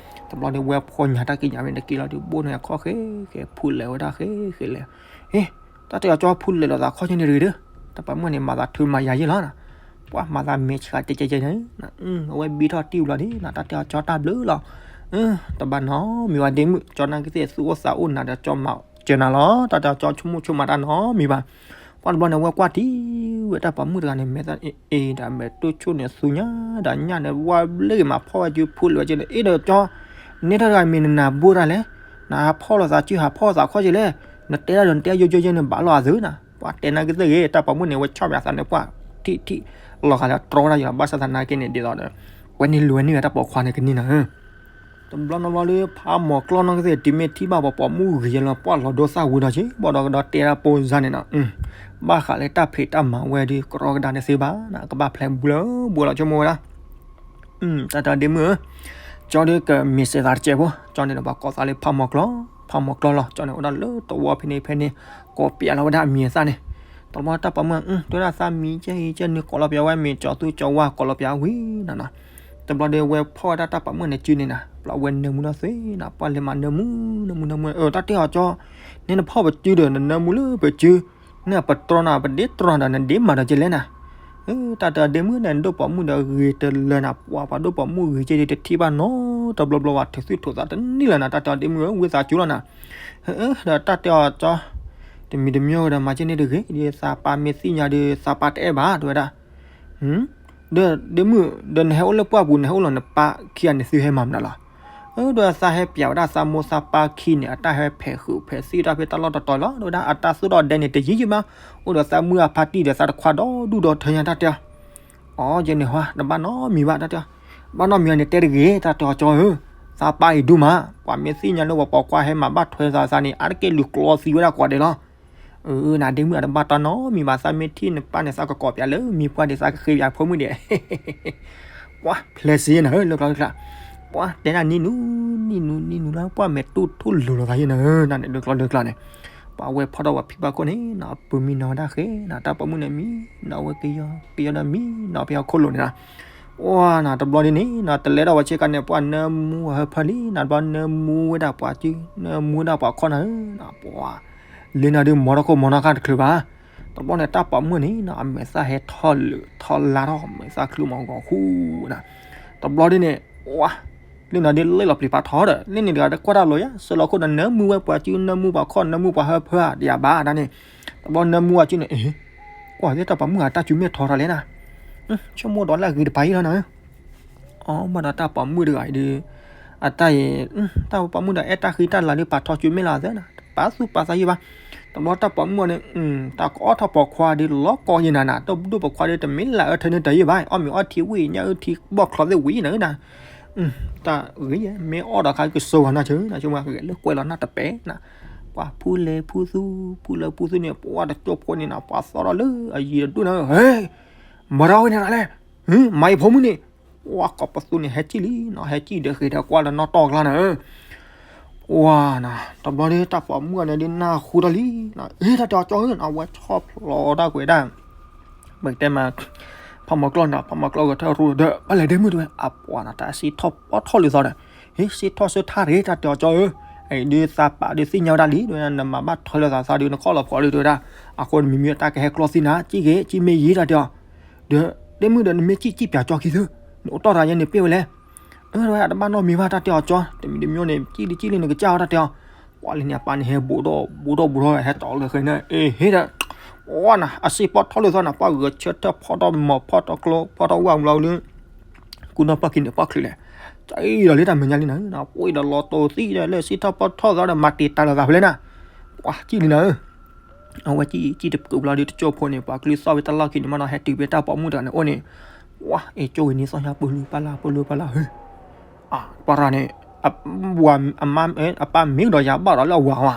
တဘျီန့ၣ် ဝဲဖီၣ်ညါတၢ်က့ညါမ့ၢ်တက့ၢ်လီၤဒီး ဘိၣ်န့ၢ်အခီၣ်ဃဲဃဲ ဖူးလဲၤဝဲဒၣ်ဃဲဃဲလဲၣ်, ဟ့ တၢ်တဲအီၤကၠီဖူးလဲၤလိာ်သးခီၣ်က့န့ၣ်တဂ့ၤဒီး, တၢ်ပိာ်မုၣ်န့ၣ် မၤသးထုးမၤယၤယ့ၢ်လီၤနၤ, ပှၤမၤသးမဲာ်ဆှးတဲကဲကဲန့ၣ်, အဝဲဘံထီၣ်တံၢ်ဘျီဒ်နၤ တၢ်တဲအီၤကၠီတၢ်ဘျုးလီၤ, တဘၣ်နီတမံၤဘၣ်ဒ့မုၣ်, ကၠီနာ်က့သ့ၣ်သူၣ်အိၣ်သးအိၣ်နၤဒီးကၠီမၤစၢၤနၤလီၤ, တၢ်တဲအီၤကၠီဆိကမိၣ်ဆိကမးတၢ်နီတမံၤဘၣ်, ပှၤတဘျီန့ၣ် အဝဲကွၢ်ထံဝဲတၢ်ပိာ်မုၣ်တဂၤန့ၣ် မဲာ်သၣ်အ့ၣ်ဒီးမဲာ်တိၢ်ဆိၣ်န့ၣ် သူညါဒီးညၣ်န့ၣ် ဝါဘျ့က့ၤမးဖီၣ်ဝဲကၠိဖူးလဲၤဝဲကၠိန့ၣ် အ့ၣ်ဒီးကၠီ နဲထီၣ်တဂၤမ့ၢ်နနၢ်ဘိတၢ်လဲၣ်, နဟးဖီၣ်လိာ်သးစုဟးဖီၣ်သးခီၣ်က့လဲၣ်, နတဲတၢ်ဒီးနတဲယိယိယဲန့ၣ် ဘၣ်လီၤအသးနၤ, ပှၤတဲနာ်က့သ့ၣ်ဂ့ၤ တၢ်ပိာ်မုၣ်န့ၣ် အဝဲဆီၣ်မးသးန့ၣ် ပှၤထံၣ်ထံၣ် လီၤဂာ်လၢတြီတၢ်ယံၤလီၤ, ဘၣ်ဆၣ်သနာ်က့န့ၣ် ဒ်သိးဒီး ကွဲန့ၢ်လွဲန့ၢ်ဝဲတၢ်ပိာ်ခွါန့ၣ်ကန့ၢ်နၤဧၢ တဘျီနီတဘျီလၢဖးမီၤကျီနီၢ်ကသ့ၣ် တုၤမ့ၢ်ထံၣ်ဘၣ်ပှၤပိာ်မုၣ်ဂ့ၤယဲလီၤ ပှၤလီၤဒိသၣ်ဝံၤဒီးက့ ဘၣ်ဒီးကဒီးတဲတၢ်ပိၢ်စါန့ၣ်နီၤ, ဘၣ်ဃးလၢတၢ်ဖံးတၢ်မၤဝဲဒီး ကရီကဒါန့ၣ်သ့ဘၣ်နၤ ကဘၣ်ဖျဲးဘှဲဘှဲလီၤဆိကမိၣ်ဝဲဒၣ်, တၢ်တဒ့မုၣ်ဧၢ, ကၠီဒီးကမ့ၢ်စဲးသးတစဲးဖိ ကၠီန့ၣ်ဒီးပှၤကိးသးလၢဖးမီၤကျီ, ဖးမီၤကျီလီၤ ကၠီန့ၣ်အိၣ်ဒၣ်လၢတဝီဖဲန့ၣ်ဖဲန့ၣ် ကိးပျးလီၤဝဲဒၣ်အမံၤအသၣ်န့ၣ်, တဘျီတၢ်ပိာ်မုၣ် တဲဝဲဒၣ်သးမံၤကဲအံၤကဲန့ၣ် ကိးလီၤပျးဝဲမ့ၢ်ကၠီသူကၠီဝါ ကိးလီၤပျးဝံၤနၤနီၤ, တဘျီဒီးဝဲဖီၣ်ဝဲဒၣ်တၢ်ပိာ်မုၣ်န့ၣ်စုန့ၣ်နၤ, ဘျီဝဲနၢမူထီၣ်သ့နၤ, ပှၤလဲၤမၤနၢမူ, နၢမူနၢမူ, အၢ တၢ်တဲအီၤကၠီ, နဲနဖီၣ်ပစုဒီး နနၢမူလၢပစု, နပတြီနၤ ပဒ့တြီဒီး နဒ့မၤဒီးကလဲၣ်နၤ. တၢ်တဲအီၤဒ့မုၣ်န့ၣ် နဒိၣ်ပိာ်မုၣ်ဒီးဂ့ၤတလၢနၤ, ပှၤ ပှၤဒိၣ်ပိာ်မုၣ်ဂ့ၤကဲဒ်တထံၣ်ဘၣ်နီတဘျီဘျီဘၣ်, ထုးသူၣ်ထုးသးတန့ၢ်လၢၤနၤ, တၢ်တဲအီၤဒ့မုၣ်ဧၢ ဝံသးစူၤလီၤနၤ. ဒီးတၢ်တဲအီၤကၠီ, တမံၤတမံၤဒီး မၤကဲန့ၣ်တဂ့ၤ, ဒ်သးပၢ်မ့ၢ်သ့ၣ်ညါဒီး သးပၢ်တအဲၣ်ဘၣ် တဲဝဲဒၣ်. ဒီးဒ့မုၣ် ဒီးနဟဲအိၣ်လၢပှၢ်ပူၤ နဟဲအိၣ်လီၤနပၢ်ခံဂၤန့ၣ် သုဟဲမၤမနုၤလီၤ. အၢ ဒီးသးဟဲပျးဝဲဒၣ်သးမိၢ်သးပၢ်ခံန့ၣ် အတၢ်ဟဲဖဲးဃုာ်ဖဲးသံၣ်တၢ်ဖဲတၢ်လီၢ်တတီၤလီၤ, ဒီးဝဲဒၣ်အတၢ်သူၣ်ထီၣ်ဒဲန့ၣ် တယံာ်ယံာ်မး, အိၣ်ဒီးသးမုၢ်အဖါတံၢ်ဒီးသးတခွါဒီဒူၣ်ဒီထၢညါ တၢ်တဲအီၤ. အီ ယဲန့ၣ်ဟါ တဘၣ်နီတမံၤဘၣ် တၢ်တဲအီၤ, ဘၣ်နီတမံၤန့ၣ်တဲတဂ့ၤ တၢ်တဲအီၤကၠီဧၢ, သးပၢ်အံၤဒူၣ်မး, ပှၤမ့ၢ်သ့ၣ်ညါလၢပှၤပိာ်ခွါဟဲမၤဘၣ်ထွဲသးသးန့ၣ် အါတက့ၢ်လူၤကျီသံဝဲဒၣ်ကိးဂၤဒဲးလီၤ. အၢ နၤဒ့မုၣ်အတဘၣ်တၢ်နီတမံၤဘၣ်, သးမ့ၢ်ထံၣ်နပၢ်န့ၣ် သးကကိးပျးလၢမံၤပှၢ်ဒီး သးကဃ့ပျးဖိမုၣ်ဒဲး ပှၤဖျဲးစ့နၤဧၢ လၢကျီလၢကျါ, ပှၤတဲဒၣ်နံၣ်နူ နံၣ်နူ နံၣ်နူလၢပှၢ်မဲာ်တူၢ်ထူၣ်လိၤလိာ်သးယဲနၤဧၢ, နၤန့ၣ်လၢကျီလၢကျါန့ၣ်, ပှၤဝဲဖီၣ်ထီၣ်ဝဲဖံဘၣ်ခိၣ်န့ၣ် ပမံနီၤဒၣ်ဃဲနၤ, တၢ်ပိာ်မုၣ်န့ၣ်မံနီၤဝဲကယီကယီဒီးမံနီၤဖဲဟီၣ်ခိၣ်လိၤန့ၣ်နၤ, ပှၤနၤတဘျီဒ်န့ၣ်နၤ တလဲၤထီၣ်ဝဲဆ့ကၤန့ၣ် ပှၤနၢမူဝဲဟၢဖၢလံနၤ, တဘျီနၢမူဝဲဒၣ်ပှၤစု နၢမူဝဲဒၣ်ပှၤခီၣ်နၤဧၢ, ပှၤ လၢနၤဒုး မီထီၣ်ခိၣ်မီထီၣ်ခါတချုးဘၣ်. တဘျီန့ၣ် တၢ်ပိာ်မုၣ်န့ၣ်နီၤ အမဲာ်သၣ်ဟဲထီၣ်လၢာ်ထီၣ်လါထီၣ် မဲာ်သၣ်ချုးမီၤဂီၤဃူနၤ, တဘျီဒ်န့ၣ် ဝါ လၢနၤဒုး လ့ၣ်လီၤပျံၤဖးထီဒီး လၢန့ၣ်တဂၤတကွၢ်တၢ်လီၤယါ စၢလီၤခိၣ်ဒီး နၢမူဝဲပှၤစု နၢမူပှၤခီၣ် နၢမူပှၤဟၢဖၢဧါ တယၤဘၣ်ဒၣ်န့ၣ်, တဘျီနၢမူဝဲစုန့ၣ် အ့ ကွၢ်သ့ၣ်တၢ်ပိာ်မုၣ်အတၢ်စုမဲာ်ထီထီလဲၣ်နၤ, ဆိကမိၣ်ဒီးလၢအဂ့ၤတပၤအံၤလီၤနၤ အီ ဘၣ်ဒီးတၢ်ပိာ်မုၣ်တဂၤအံၤဒီး အတၢ်အံၤ တၢ်ပိာ်မုၣ်ဒီးအဲၣ်တၢ်ဃံတၢ်လၤလၢပာ်ထီၣ်စုမဲာ်လီၤသၢနၤ ပာ်သူၣ်ပာ်သးယံာ်ဘၣ်. တဘျီတၢ်ပိာ်မုၣ်န့ၣ် တၢ်ကအီၣ်ထီၣ်ပိာ်ခွါဒီးလီၤကီယံာ်နၤနၤ တဒိၣ်ပိာ်ခွါဒီးတမ့ၢ်လၢအအၢထၢန့ၣ်တယံာ်ဘၣ် အီၣ်မ့ၤအီထံဝံၣ်ညၣ်အုၣ်ထံ ဘီၣ်ချီသ့ၣ်ဝံၤနၤဧၢနၤ တၢ်ဂ့ၤယဲ မ့ၢ်အီၣ်ဒီးခါကစိၤဂၤနၤဆၢနၤ ဆိကမိၣ်ဂဲၤလၢကွဲးလီၤနၢ်တပဲနၤ, ပှၤဖူလဲၤဖူသူ ဖူလဲၤဖူသူန့ၣ် ပှၤတကၠိဖိန့ၣ်နၤ ပှၤသီၣ်ထီၣ်လၢအယံၤတဒူၣ်နၤ ဟဲ မၤတၢ်ဝဲန့ၣ်တၢ်လဲၣ်, မၤယဖိမုၣ်န့ၣ်, ပှၤကိးပသူန့ၣ် ဟဲကံၣ်လံနီၤ ဟဲကံၣ်ဒီးဃ့ဒီးကွၢ်လၢနီၢ်တီၢ်ကျါနၤဧၢ, ပှၤနၤ တဘျီဒီးတၢ်ပိာ်မုၣ်န့ၣ်ဒ်နၢ်ဟူထီၣ်လံနၤ အ့ တၢ်တဲအီၤကၠီဧၢနၤ အဝဲဆီၣ်ဖျိးတၢ်ကွဲးဒၣ် ပကတဲမး ဖးမီၤကျီၢ်နၤ ဖးမီၤကျီၢ်ဂဲၤထၢၣ်ရူၢ်ဒီး ဘၣ်လဲၤဒ့မုၣ်တဲဝဲ အပှၤနၤ တၢ်စ့ထီၣ်ပီထီၣ်လၢသီဒီး ဟ့ၣ်စ့ထီၣ်စၢထါတဂ့ၤ တၢ်တဲအီၤကၠီဧၢ, အံၤဒုးသးပာ်ဒုးသ့ၣ်ညါဝဲဒၣ်လံ တဲဝဲဒၣ် နမၤဘၣ်ထွဲလိာ်သးသးဒုး နခီၣ်လီၤဖီးဒုးတဲဝဲဒၣ်, အဃိနမ့မံအတၢ်ကဟဲကျီသံနၤ ကံၣ်ဂ့ၤ ကံၣ်မ့ၢ်ယံၤ တၢ်တဲအီၤ, ဒီး ဒ့မုၣ်ဒီး နမ့ၢ်ကံၣ် ကံၣ်ပၠးကၠီခံသု, နအိၣ်တီၢ်တၢ်ယဲန့ၣ်ပ့ၢ်ဝဲလဲၣ် အၢ တဝဲအတဘၣ်နီတမံၤဘၣ် တၢ်တဲအီၤကၠီ, တမံၤတမံၤန့ၣ် ကံၣ်လံကံၣ်လံ နကစၢ်အီၤ တၢ်တဲအီၤ, ပှၤလၢန့ၣ်အပၢ်န့ၣ် ဟဲဘူးဒီးဘူးဒီးဘူးဒီး ဟဲတီၢ်လၢဃဲန့ၣ် အ့ ဟ့ၣ်ဒီး, ပှၤနၤ အစ့ဖီၣ်ထီၣ်လၢသီနၤ ပှၤဂဲၤဆၢထၢၣ်ဖီၣ်ထီၣ်မီၤဖီၣ်ထီၣ်ကျိ ဖီၣ်ထီၣ်ဝၣ်ဘျီလၢ ကူနီၢ်ပၢ်ခံန့ၣ် ပှၤချုးလဲၣ်, တၢ်အံၤဒီးလၢတၢ်မဲာ်ညါလံနၤ, ပှၤဒီးလီၤတိာ်သံဒီး လၢစ့ထီၣ်ဖီၣ်ထီၣ်သီဒီး မၤတံာ်တာ်လိာ်သးဖဲလဲၣ်နၤ, ပှၤကံၣ်လံနၤဧၢ အဝဲကံၣ် ကံၣ်တပူၤဘျီဒီး တကၠိဖိန့ၣ် ပှၤကလုၢ်သီၣ်ဝဲတၢ်လီၢ်ခံန့ၣ်မးနီၤ ဟဲတုၤဖဲတၢ်ပိာ်မုၣ်တဂၤန့ၣ်အိၣ်န့ၣ်, ဝါ အ့ၣ် ကၠိဝံၤန့ၣ်သီၣ်ညါပၢၢ်လူပၢ်လၢ် ပၢၢ်လူပၢ်လၢ် ဟ့ၣ်, အပှၤတဂၤန့ၣ်, အပၢ်မ့ၢ်ကဒီးယၤဘၣ်ဒီးလၢအဝၤဝဲ,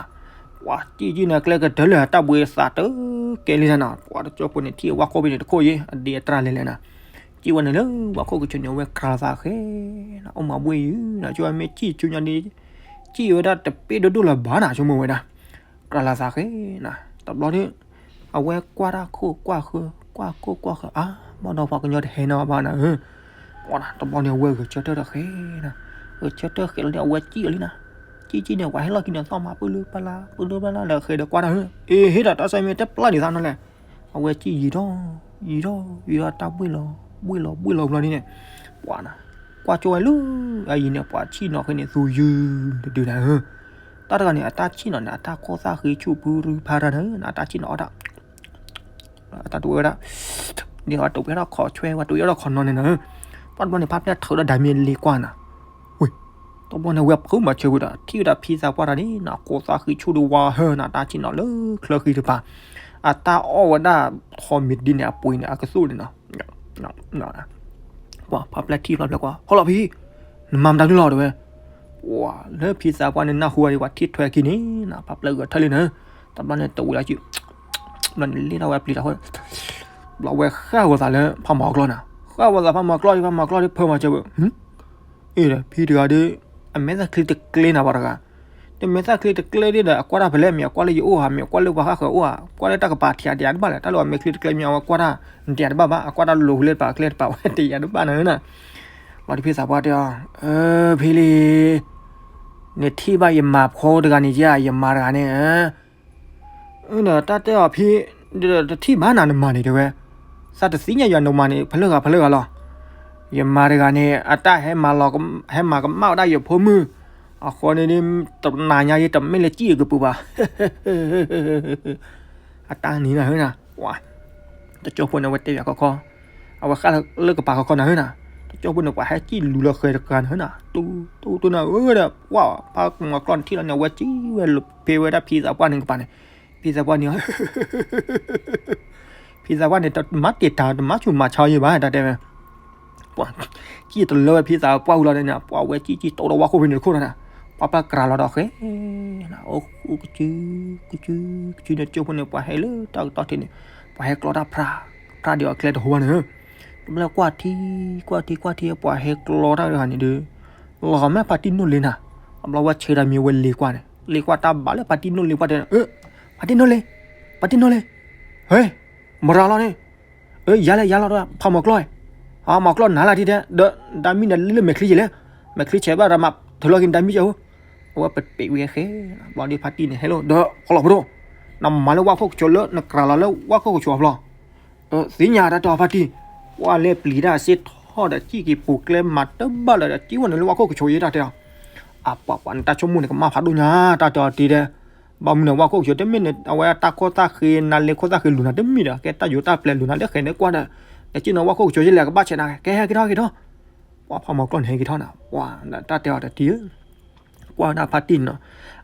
ပှၤကံၣ်ကံၣ်န့ၣ် ကျဲကတၢၢ်လၢတၢ်ဘှံးသးတကဲလံနၤ, ပှၤတကၠိဖိန့ၣ် ထံၣ်ဝၣ်ခိၣ်ဖဲန့ၣ်တခိၣ်ယ့ၣ် အဒ့အတြၢ်လဲၤလဲၤနၤ, ကံၣ်ဝဲန့ၣ်လၢဝၣ်ခိၣ်ကဆူးန့ၣ် အဝဲကြၤသးဃဲ, အိၣ်မၤဘှံးယုာ်နၤ ဆိဝဲမ့ၢ်ကံၣ်ဆူညါဒီး, ကံၣ်ဝဲဒၣ်တပ့ၢ်ဒိၣ်ဒိၣ်လၢၤဘၣ်နၤ ဆိကမိၣ်ဝဲဒၣ် ကြၤလီၤသးဃဲနၤ, တဘျီဒီး, အဝဲကွၢ်တၢ်ခိၣ်ကွၢ်ဃၢ, ကွၢ်ခိၣ်ကွၢ်ဃၢ, အါ ဘၣ်ဒီးပှၤကညီတဟဲနီဘၣ်နၤဧၢ, တဘျီန့ၣ် အဝဲဂဲၤဆၢထၢၣ်ဒီးဃဲနၤ, ဂဲၤဆၢထၢၣ်ဃဲလီၤဒီး အဝဲကံၣ်အီၤလံနၤ, ကံၣ်ကံၣ်န့ၣ် ပှၤဟဲလီၢ်ခံန့ၣ် သီၣ်မၤပၢၢ်လူပၢ်လၢ် ပၢၢ်လူပၢ်လၢ်လၢဃဲဒီးကွၢ်တၢ်ဧၢ, အ့ ဟ့ၣ်ဒီးတၢ်ဆၢမ့ၢ်တပျၢ်ဒံးသးနီၤလဲၣ်, အဝဲကံၣ်ယံာ်ထီၣ်, ယံာ်ထီၣ်, ယံာ်ထီၣ်တၢ်ဘှံးလီၤ, ဘှံးလီၤ, ဘှံးလီၤဘျီဒ်န့ၣ်, ပှၤနၤ, ကွၢ်ကၠိဝဲလၢ, အယံၤန့ၣ် ပှၤဆံၣ်နီၤဃဲန့ၣ် သူယုၢ်တဒုနၤဧၢ, တၢ်တဂၤန့ၣ် အတၢ်ဆံၣ်နီၤန့ၣ် အတၢ်ခိၣ်သၣ်ဃံဆူၣ်ဖုရူဖးတၢ်နၤဧၢ, အတၢ်ဆံၣ်နီၤအီၣ်တၢ် အတၢ်တဝဲဒၣ်, ဒ်ဝဲတဝဲထီၣ်ခီဆွဲ ဝဲတဝဲထီၣ်ခီနီၤန့ၣ်နၤ, ပှၤတဘျီန့ၣ် ဖးဖျဲၣ်ထုးဒီးဒၢမ့ၢ်လ့ကွၢ်နၤ, ဝ့ၢ်, တဘျီန့ၣ် ဝဲဖုမၤဆၢဝဲဒီး ထံၣ်ဝဲဒၣ်ဖံသးပှၢ်တဂၤန့ၣ်နၤ ကိးသးဃံဆူၣ်ဒီးဝါဟၢနၤ တၢ်ဆံၣ်နီၤလၢချၢဃံတပၤ, အတၢ်အီၣ်ဝဲဒၣ်ထီမ့ၤတဒ်န့ၣ် အပှ့ၤန့ၣ် အကသူၣ်န့ၣ်နၤ ပှၤဖးဖျဲၣ်ထံၣ်ဖးဖျဲၣ်ကွၢ် ဟီလီၤဖံ, နမၤမတၤဒုလီၤတဲဝဲ, ပှၤလၢဖံသးပှၢ်န့ၣ်နၢ်ဟူဝဲဒီး ပှၤထံၣ်ထွဲခံန့ၣ်နၤ ဖးဖျဲၣ်ဂဲၤထၢၣ်လံနၤ, တဘျီန့ၣ်တဝံၤလီၤစုၣ်, ဘျီန့ၣ်လ့ၣ်ထီၣ်ဝဲပျံၤတၢ်ဃိ, ဘျီဝဲဃၣ်ဂီၤသးလၢဖးမီၤကျီနၤ, ဃၣ်ဂီၤသးဖးမီၤကျီဒီး ဖးမီၤကျီဒီး ဖၢမၤစၢၤဝဲ အ့ ဖံတဂၤဒီး အမဲာ်သၣ်ချံတကျဲနၤပှၤတဂၤ, တမဲာ်သၣ်ချံတကျဲဒ်ဒီး အကွၢ်တၢ်ဖဲလဲၣ် မ့ၢ်အကွၢ်လၢယအိၣ်ဧါ မ့ၢ်အကွၢ်လၢပှၤဃၣ်ဃၢၤအိၣ်ဧါ ကွၢ်လၢတၢ်ကပၤထံးအဒံးတဘၣ်လဲၣ် တၢ်လၢအမဲာ်ချံတကျဲမ့ၢ်အဝဲကွၢ်တၢ် ဒံးတဘၣ်ဘၣ် အကွၢ်တၢ်လိၤလၢတပၤကျဲတပၤဝဲတယံာ်တဘၣ်နၤဧၢနၤ, ပှၤ ဘျီဒီးဖံသးပှၢ်တဲအီၤ, အၢ ဖံလံ, နထံၣ်ဘၣ်ယမၤဖိတဂၤန့ၣ်ဧါ, ယမၤတဂၤန့ၣ်, တၢ်တဲအီၤဖံ, တထံၣ်ဘၣ်နၤနမၤန့ၣ်တဲဝဲ, သးတသ့ၣ်ညါယၤနမၤန့ၣ် ဖဲလဲၣ်ဂၤဖဲလဲၣ်ဂၤလီၤ. ယမၤတဂၤန့ၣ် အတၢ်ဟဲမၤကမၣ်ဝဲဒၣ်ယဖိမုၣ်, အဃိန့ၣ် တနၤညါယတမ့ၢ်လၢစံၣ်အကပူၤဘၣ် အတၢ်န့ၣ်နၤဧၢနၤ, တကၠိဖိန့ၣ် အဝဲတဲယၤခီခီ, အဝဲဃၣ်လၢကပၤခီခီနၤဧၢနၤ, တကၠိဖိန့ၣ် ပှၤဟဲစံၣ်လူၤလီၤဃဲၤတဂၤနၤဧၢနၤ, တူတူနၤဧၢဒီး ပှၤဖးမီၤကျီၢ်န့ၣ်ထံၣ်လီၤန့ၣ် အဝဲစံၣ်ဝဲဖဲဝဲဒၣ်ဖံသးပှၢ်န့ၣ်ကပၤန့ၣ်, ဖံသးပှၢ်န့ၣ် ဖံသးပှၢ်န့ၣ် တမၤတ့ၢ်တၢ် တမၤဆူၣ်မၤဆါယဲဘၣ် တၢ်တဲဝဲ ပှၤစံၣ်တလၢဝဲဖံသးပှၢ်ဝံၤလီၤန့ၣ် ပှၤဝဲစံၣ်စံၣ်တိၢ်ဒီးဝၣ်ခိၣ်ဖဲန့ၣ်တခိၣ်လီၤနၤ, ပှၤပၢ်ကြၤလီၤဒီးဃဲ, အိၣ်ကစု, ကစု, ကစုန့ၣ် ကၠိဖိန့ၣ် ပှၤဟဲလၢတၢ်ကတီၢ်ထံးန့ၣ်, ပှၤဟဲကျီတၢ်ဖြါ, ဖြါဒံးအီၤကျဲတဟိဝဲန့ၣ်, တဘျီကွၢ်ထံ, ကွၢ်ထံ ကွၢ်ထံ ပှၤဟဲကျီတၢ်တဂၤန့ၣ်ဒီး, လီၤမ့ၢ်ဖါတံၢ်နိၣ်လ့နၤ, အဘျီဝဲဆဲးတၢ်မံၤဝဲလ့ၤကွၢ်န့ၣ်, လ့ၤကွၢ်တၢ်ဘၣ်လၢဖါတံၢ်နိၣ်လ့ပှၢ်တဲ, ဖါတံၢ်နိၣ်လ့, ဖါတံၢ်နိၣ်လ့, ဟဲ မရၤလီၤန့ၣ်, အၢ ယၤလဲၣ်ယၤလီၤဒီး ဖးမီၤကျီၢ်, ဖးမီၤကျီၢ်နၤလၢထံတဲ, ဒီးတၢ်မံန့ၣ်လၢမဲာ်ချံယဲလဲၣ်, မဲာ်ချံဆဲးဘၣ်ဒီးမး ထုးလီၤက့ၤနတၢ်မံကဲဟိ, အဝဲပပ့းဝံၤဃဲ, ဘျီဒီးဖါတံၢ်န့ၣ်ဟဲလီၤ ဒီးဃီလီၤဖိဒိၣ်, နမၤလၢဝၣ်ခိၣ်ကဆိးလၢနကြၤလီၤလၢဝၣ်ခိၣ်ကဆိးအဖျီ, သ့ၣ်ညါတၢ်တဲအီၤဖါတံၢ်, ပှၤလဲၤပျံၤတၢ်စ့ထီၣ်ဒီးစံၣ်က့ၤပူၤကျဲမၤတဘၣ်လၢၤဒီး စံၣ်ဝဲန့ၣ်လၢဝၣ်ခိၣ်ကဆိးယဲတၢ်တဲအီၤ, အပှၤပှၤနတၢ်ဆိကမိၣ်န့ၣ် ကမၣ်ဖးဒိၣ်ညါ တၢ်တဲအီၤတံၢ်တဲ ဘၣ်မနုၤန့ၣ် ဝၣ်ခိၣ်ကဆိးတမ့ၢ်န့ၣ် အဝဲဒၣ်တၢ်ခိၣ်သၣ်ဃ့ နါလ့ခိၣ်သၣ်ဃ့လူၤနၤတမ့ၢ်ဒီး ကဲတၢ်ယိၤတၢ်ပျဲၤလူၤနၤလၢဃဲၤန့ၣ်ကွၢ်ဒီး, နစံၣ်နီၤဝၣ်ခိၣ်ကဆိးယဲလဲၣ် ကဘၣ်ဆဲးနၤ ကဲဟဲက့ၤထီၣ်က့ၤထီၣ်, ပှၤဖးမီၤကျီၢ်န့ၣ်ဟဲက့ၤထီၣ်နၤ, ပှၤတၢ်တဲအီၤတၢ်တံၢ်ဧၢ, ကွၢ်ဝဲဒၣ်ဖါတံၢ်န့ၣ်နီၤ,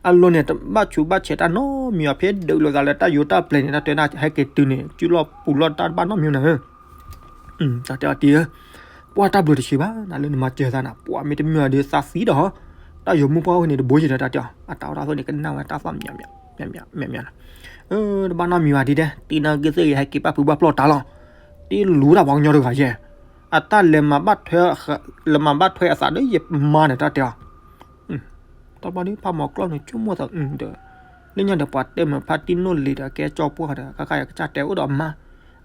အလိၤန့ၣ် တဘၣ်ဆူးဘၣ်ဆဲးတၢ်နီတမံၤအီၤ ဖဲဒုးလိာ်သးလၢတၢ်ယိၤတၢ်ပျဲၤန့ၣ် တၢ်တဲဒၣ်ဟဲက့ၤတုၤန့ၣ် စုလီၢ်ပူၤလီၢ်တၢ်တဘၣ်နီတမံၤနၤဧၢ တၢ်တဲအီၤတံၢ်ဧၢ, ကွၢ်တၢ်ဘျုးတဆံးဘၣ် နၤလၢနမၤစၢၤသးနၤ ပှၤမ့ၢ်တမ့ၢ်အီၤဒီးသးသံဒီး, တၢ်ယိၤမုၣ်ပှၢ်အိၣ်န့ၣ်တဘိယံၤဒီးတၢ်တဲအီၤ အတၢ်အိၣ်တၢ်ဆိးန့ၣ် ကနၣ်ဝဲတၢ်သီၣ်မးမးမးမးနၤ, တဘၣ်နီတမံၤဘၣ်ဒ်တဲ တံၤနာ်က့သ့ၣ်ဂ့ၤ ဟဲက့ၤပာ်ဖုးဘၣ်ပျီၢ်တၢ်လီၤ, တံၤလူၤတၢ်ပှၤကညီတဂၤယဲၢ်, အတၢ်လဲၤမၤဘၣ်ထွဲ, လဲၤမၤဘၣ်ထွဲအသးဒီးယမါန့ၣ် တၢ်တဲအီၤ တဘျီဒ်ဖးမီၤကျီၢ်န့ၣ် ဆိကမိၣ်သးဒီး, လၢညါဒီးပှၤတဲမုာ်ဖါတံၢ်နိၣ်လ့ၤဒီး ကဲကၠီပှၢ်ဒီး ခါခါယကစၢ်တဲအိၣ်ဒီးအမါ,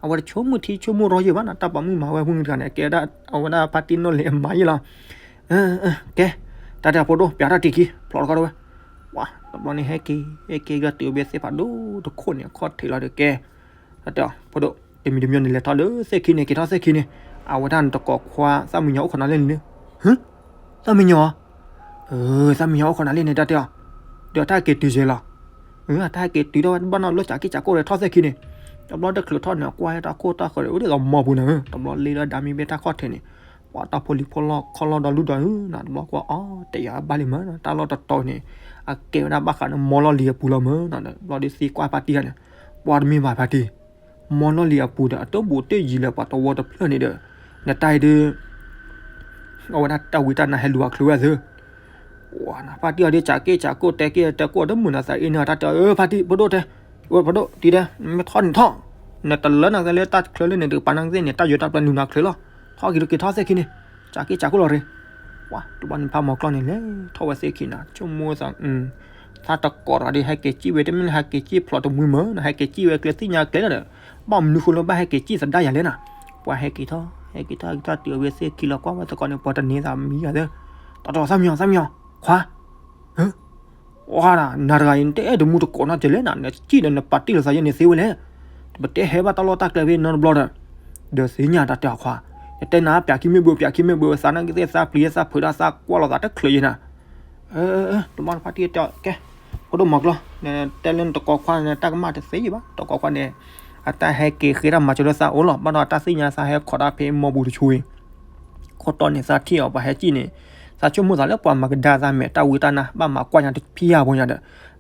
အဝဲတဆိကမိၣ်ထံဆိကမိၣ်ရီယဲၢ်ဘၣ်နၤ တၢ်ပိာ်မုၣ်မၤဝဲမုၢ်တဂၤန့ၣ် ကဲဝဲဒၣ် အဝဲဒၣ်ဖါတံၢ်နိၣ်လ့ၤအမါယဲၢ်လီၤ, ကဲ, တၢ်တဲအီၤဖိဒိၣ် ပျးတၢ်တံၢ်ခံ ဖျိးတခီတဝဲ, ပှၤတဘျီန့ၣ်ဟဲက့ၤ ဟဲက့ၤကဒီးတုၤဝဲသ့ၣ်ဖးဒိၣ်တခိၣ်န့ၣ် အခီၣ်ထံးလီၤဒီးကဲ, တၢ်တဲအီၤ ဖိဒိၣ် တမံၤတမံၤန့ၣ် လဲၤထီၣ်လၢသ့ၣ်ခံန့ၣ် က့ၤထီၣ်သ့ၣ်ခံန့ၣ်, အဝဲဒၣ်နတကိးခွါ သၣ်မံညီၤအိၣ်ခိးနၤလၢန့ၣ်လၢ, ဟၢ, သၣ်မံညီၤဧါ, သၣ်မံညီၤအိၣ်ခိးနၤလၢန့ၣ် တၢ်တဲအီၤ, ဒီးတၢ်ဟဲက့ၤတုၤစ့ၢ်လီၤ, တၢ်ဟဲက့ၤတုၤထီၣ်ဝဲတဘၣ်နီတဘျီ စးက့ၢ်စးကိၢ်ဒီးထီၣ်သ့ၣ်ခံန့ၣ်, တဘျီတချုးထီၣ်န့ၣ် ကွၢ်ဟဲတၢ်ခိၣ်တၢ်ဃၢၤဒီး အိၣ်ဒ်သိးမီပူၤနၤဧၢ, တဘျီလ့လၢဒၣ်မံဘ့ၣ်တၢ်ခီၣ်ထံးန့ၣ်, ပှၤတၢ်ဖိလံၤဖိလီၢ်ခီလီၤဒီးလူဒီးဧၢ, တဘျီကွၢ်အီၤ တယာ်ဘၣ်လံမၢ်, တၢ်လီၢ်တတီၤန့ၣ်, အကဲဝဲဒၣ်ဘၣ်ဃးန့ၣ် မီလီၢ်လံၤအပူၤလီၤမၢ်, တဘျီဒီးသံကွၢ်ဖါတံၢ်န့ၣ်, ပှၤတမ့ၢ်ဘၣ်ဖါတံၢ် မီလီၢ်လံၤအပူၤဒီး အတဘူၣ်တယံၤလၢပှၤတဝီတဖျၢၣ်န့ၣ်ဒီး, နတၢ်အံၤဒုး, အဝဲဒၣ်တၢ်ဝံတၢ်နါဟဲလူၤအချုးဝဲသ့, ပှၤနဖါတံၢ်အီၤဒုး စးက့ၢ်စးကိၢ်တဲက့ၢ်တဲကိၢ်တမုာ်နၤသးအ့န့ၣ် တၢ်တဲအီၤ ဖါတံၢ် ဖိဒိၣ်တဲ, ဖိဒိၣ်တံၢ်တဲ, မ့ၢ်ထီၣ်န့ၣ်ထီၣ်, နတလၢနသးလၢတၢ်ချၢလၢန့ၣ် တကပၤနသ့ၣ်န့ၣ် တၢ်ယိၤတၢ်ပျဲၤလူၤနၤချုးလီၤ, ထီၣ်က့ၤက့ၤထီၣ်သ့ၣ်ခံန့ၣ်, စးက့ၢ်စးကိၢ်လီၤရ့ ပှၤတဘျီန့ၣ်ဖးမီၤကျီၢ်န့ၣ် လဲၤထီၣ်ဝဲသ့ၣ်ခံနၤ ဆိကမိၣ်သး, သးတကိးဒီး ဟဲက့ၤစံၣ်ဝဲ တမ့ၢ်လၢဟဲက့ၤစံၣ်ဖျိးတမှံမၢ်, ဟဲက့ၤစံၣ်ဝဲကျဲသ့ၣ်ညါကျဲလီၤဒီး, ဘၣ်မနုၤဃိလၢဘၣ်ဟဲက့ၤစံၣ်သဒါယၤလဲၣ်နၤ, ပှၤဟဲက့ၤထီၣ် ဟဲက့ၤထီၣ်က့ၤထီၣ်တုၤဝဲသ့ၣ်ခံလီၤ ကွၢ်ဝဲသကိးန့ၣ် ပှၤတန့ၢ်သးမံယၤသ့, တၢ်တဲအီၤ သၣ်မံညီၤ သၣ်မံညီၤ ခွါ ဝါဒၣ် နၤတဂၤအံၤ နတအဲၣ်ဒိးမူတကိးနီတစဲးလဲၣ်နၤ, နစံၣ်ဒီးနပာ်တ့ၢ်လိာ်သးယဲန့ၣ်သ့ဝဲလဲၣ်, ပတဲဟဲဘၣ်တၢ်လီၢ်တၢ်ကျဲဖဲနီတဘျီဒီး, ဒီးသ့ၣ်ညါတၢ်တဲအီၤခွါ, ယတဲနၤ ပၠးခံမ့ၢ်ဘၣ် ပၠးခံမ့ၢ်ဘၣ် သးနာ်က့သ့ၣ်သးပျံၤသးဖုးဒၣ်သးကွၢ်လိာ်သးတချုးယဲနၤ, တဘျီဖါတံၢ်တဲအီၤ ကဲ, ဖိဒိၣ်မီၤကျီၢ် တဲလၢနတကိးခွါန့ၣ် တၢ်ကမၣ်တသ့ဘၣ် တကိးခွါန့ၣ်, အတၢ်ဟဲက့ၤဃ့တၢ်မၤစၢၤလၢသးအိၣ်လီၤ, ဘၣ်ဒီးတၢ်သ့ၣ်ညါသးဟဲခိးတၢ်ဖဲမီပူၤတဆူအံၤ ခိၣ်တီန့ၣ် သးထံၣ်အီၤပှၤဟဲစံၣ်န့ၣ်, သးဆိကမိၣ်သးလၢပှၤမၤကဒါသးမဲာ်တၢ်ဝံတၢ်နါ ဘၣ်မၤကွၢ်ညါတဖံးယါဖိညါဒီး,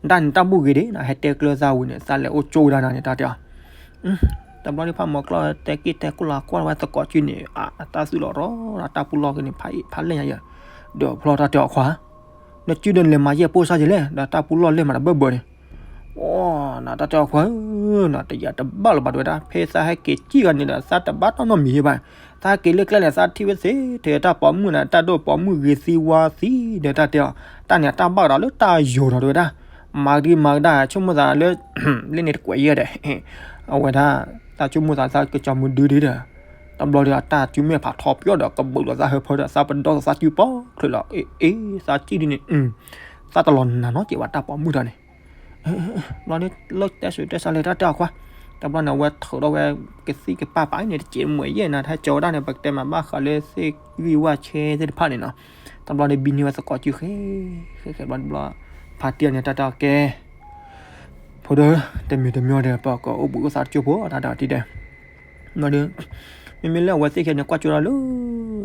ဒၣ်န့ၣ်တၢ်ဘူၣ်ဂ့ၤဒၣ်နၤ ဟဲတဲကျၢၤသးဝံၤန့ၣ် သးလဲၤအိၣ်ကၠိဝဲဒၣ်နၤန့ၣ် တၢ်တဲအီၤ, တဘျီဒ်ဖးမီၤကျီၢ်တဲက့ၢ်တဲကိၢ်လီၤကွၢ်ဝဲသကိးစုန့ၣ် အတၢ်သူၣ်လီၤရီ တၢ်ပူၤလီၢ်က့ၤန့ၣ် ဖးလံာ်ညါယဲ, ဒီးဖျီတၢ်တဲအီၤခွါ, နစုဒီးနလဲၤမၤယဲၢ်ပိၢ်စါယဲလဲၣ် ဒီးတၢ်ပူၤလီၢ်လဲၤမၤတဘၢၣ်ဘၢၣ်န့ၣ် အိ နတၢ်တဲအီၤခွါဧၢ, နတယာ်တဘၣ်လၢၤဘၣ်တဝဲဒၣ် ဖဲသးဟဲက့ၤစံၣ်ဂၤန့ၣ်ဒီး သးတဘၣ်တၢ်နီတမံၤယဲဘၣ်, သးက့ၤလၢကျဲလဲၣ် သးထံၣ်ဝဲသ့ထဲတၢ်ပိာ်မုၣ်န့ၣ် တၢ်ဒိၣ်ပိာ်မုၣ်ဂ့ၤသံဝါသံဒီး တၢ်တဲအီၤ, တၢ်န့ၣ်အတၢ်ဘၣ်ကဒီးလၢတၢ်ယိၤဒီးတဝဲဒၣ်, မၤကဒံမၤကဒါ ဆိကမိၣ်သးလၢ လၢန့ၣ်တကွဲးယဲဒီး အဝဲဒၣ် တၢ်ဆိကမိၣ်သးသးကစီၤမုၢ်ဒုဒုဒီး, တ တဘျီဒီးအတၢ်စုမ့ၢ်ဖးထီပၠီဒီး ကဘုးလီၤသးဟၢဖၢဒီး သးပဒီသးသးစုပီၣ်ချုးလီၤ အ့ အ့ သးစံၣ်ဒ်န့ၣ် သးတလီၤနၤနီတစဲးဘၣ် တၢ်ပိာ်မုၣ်တဂၤန့ၣ် ဘျီဒီး လၢတဲစူတဲစါလဲၤတၢ်တဲအီၤခွါ, တဘျီန့ၣ် အဝဲထုးထီၣ်ဝဲ ကသံၣ်ကပၢ်ပာ်န့ၣ် တစဲးမ့ၢ်ယဲၢ်နၤ ဟဲကၠီဝဲဒၣ်န့ၣ် ပကတဲမၤဘၣ်ဃးလၢသ့ၣ်ဂံၢ်ဝၣ်ဆဲသ့ၣ်တဖၣ်န့ၣ်နီၤ, တဘျီဒီးဘံန့ၢ်ဝဲသကိးစုဃဲ ဃဲဃဲဘျီတဘျီ, ဖါတံၢ်အန့ၣ်တၢ်တဲအီၤကဲ ဖိဒိၣ် တမံၤတမံၤဒီး ပကအိၣ်ဘှံးအိၣ်သါတကၠိၢ်ဖိ တၢ်တဲအီၤတံၢ်ဒဲး ဒီး မ့မ့ၢ်လၢအဝဲသ့ၣ်ခဲန့ၣ် ကွၢ်ကၠိတၢ်လၢ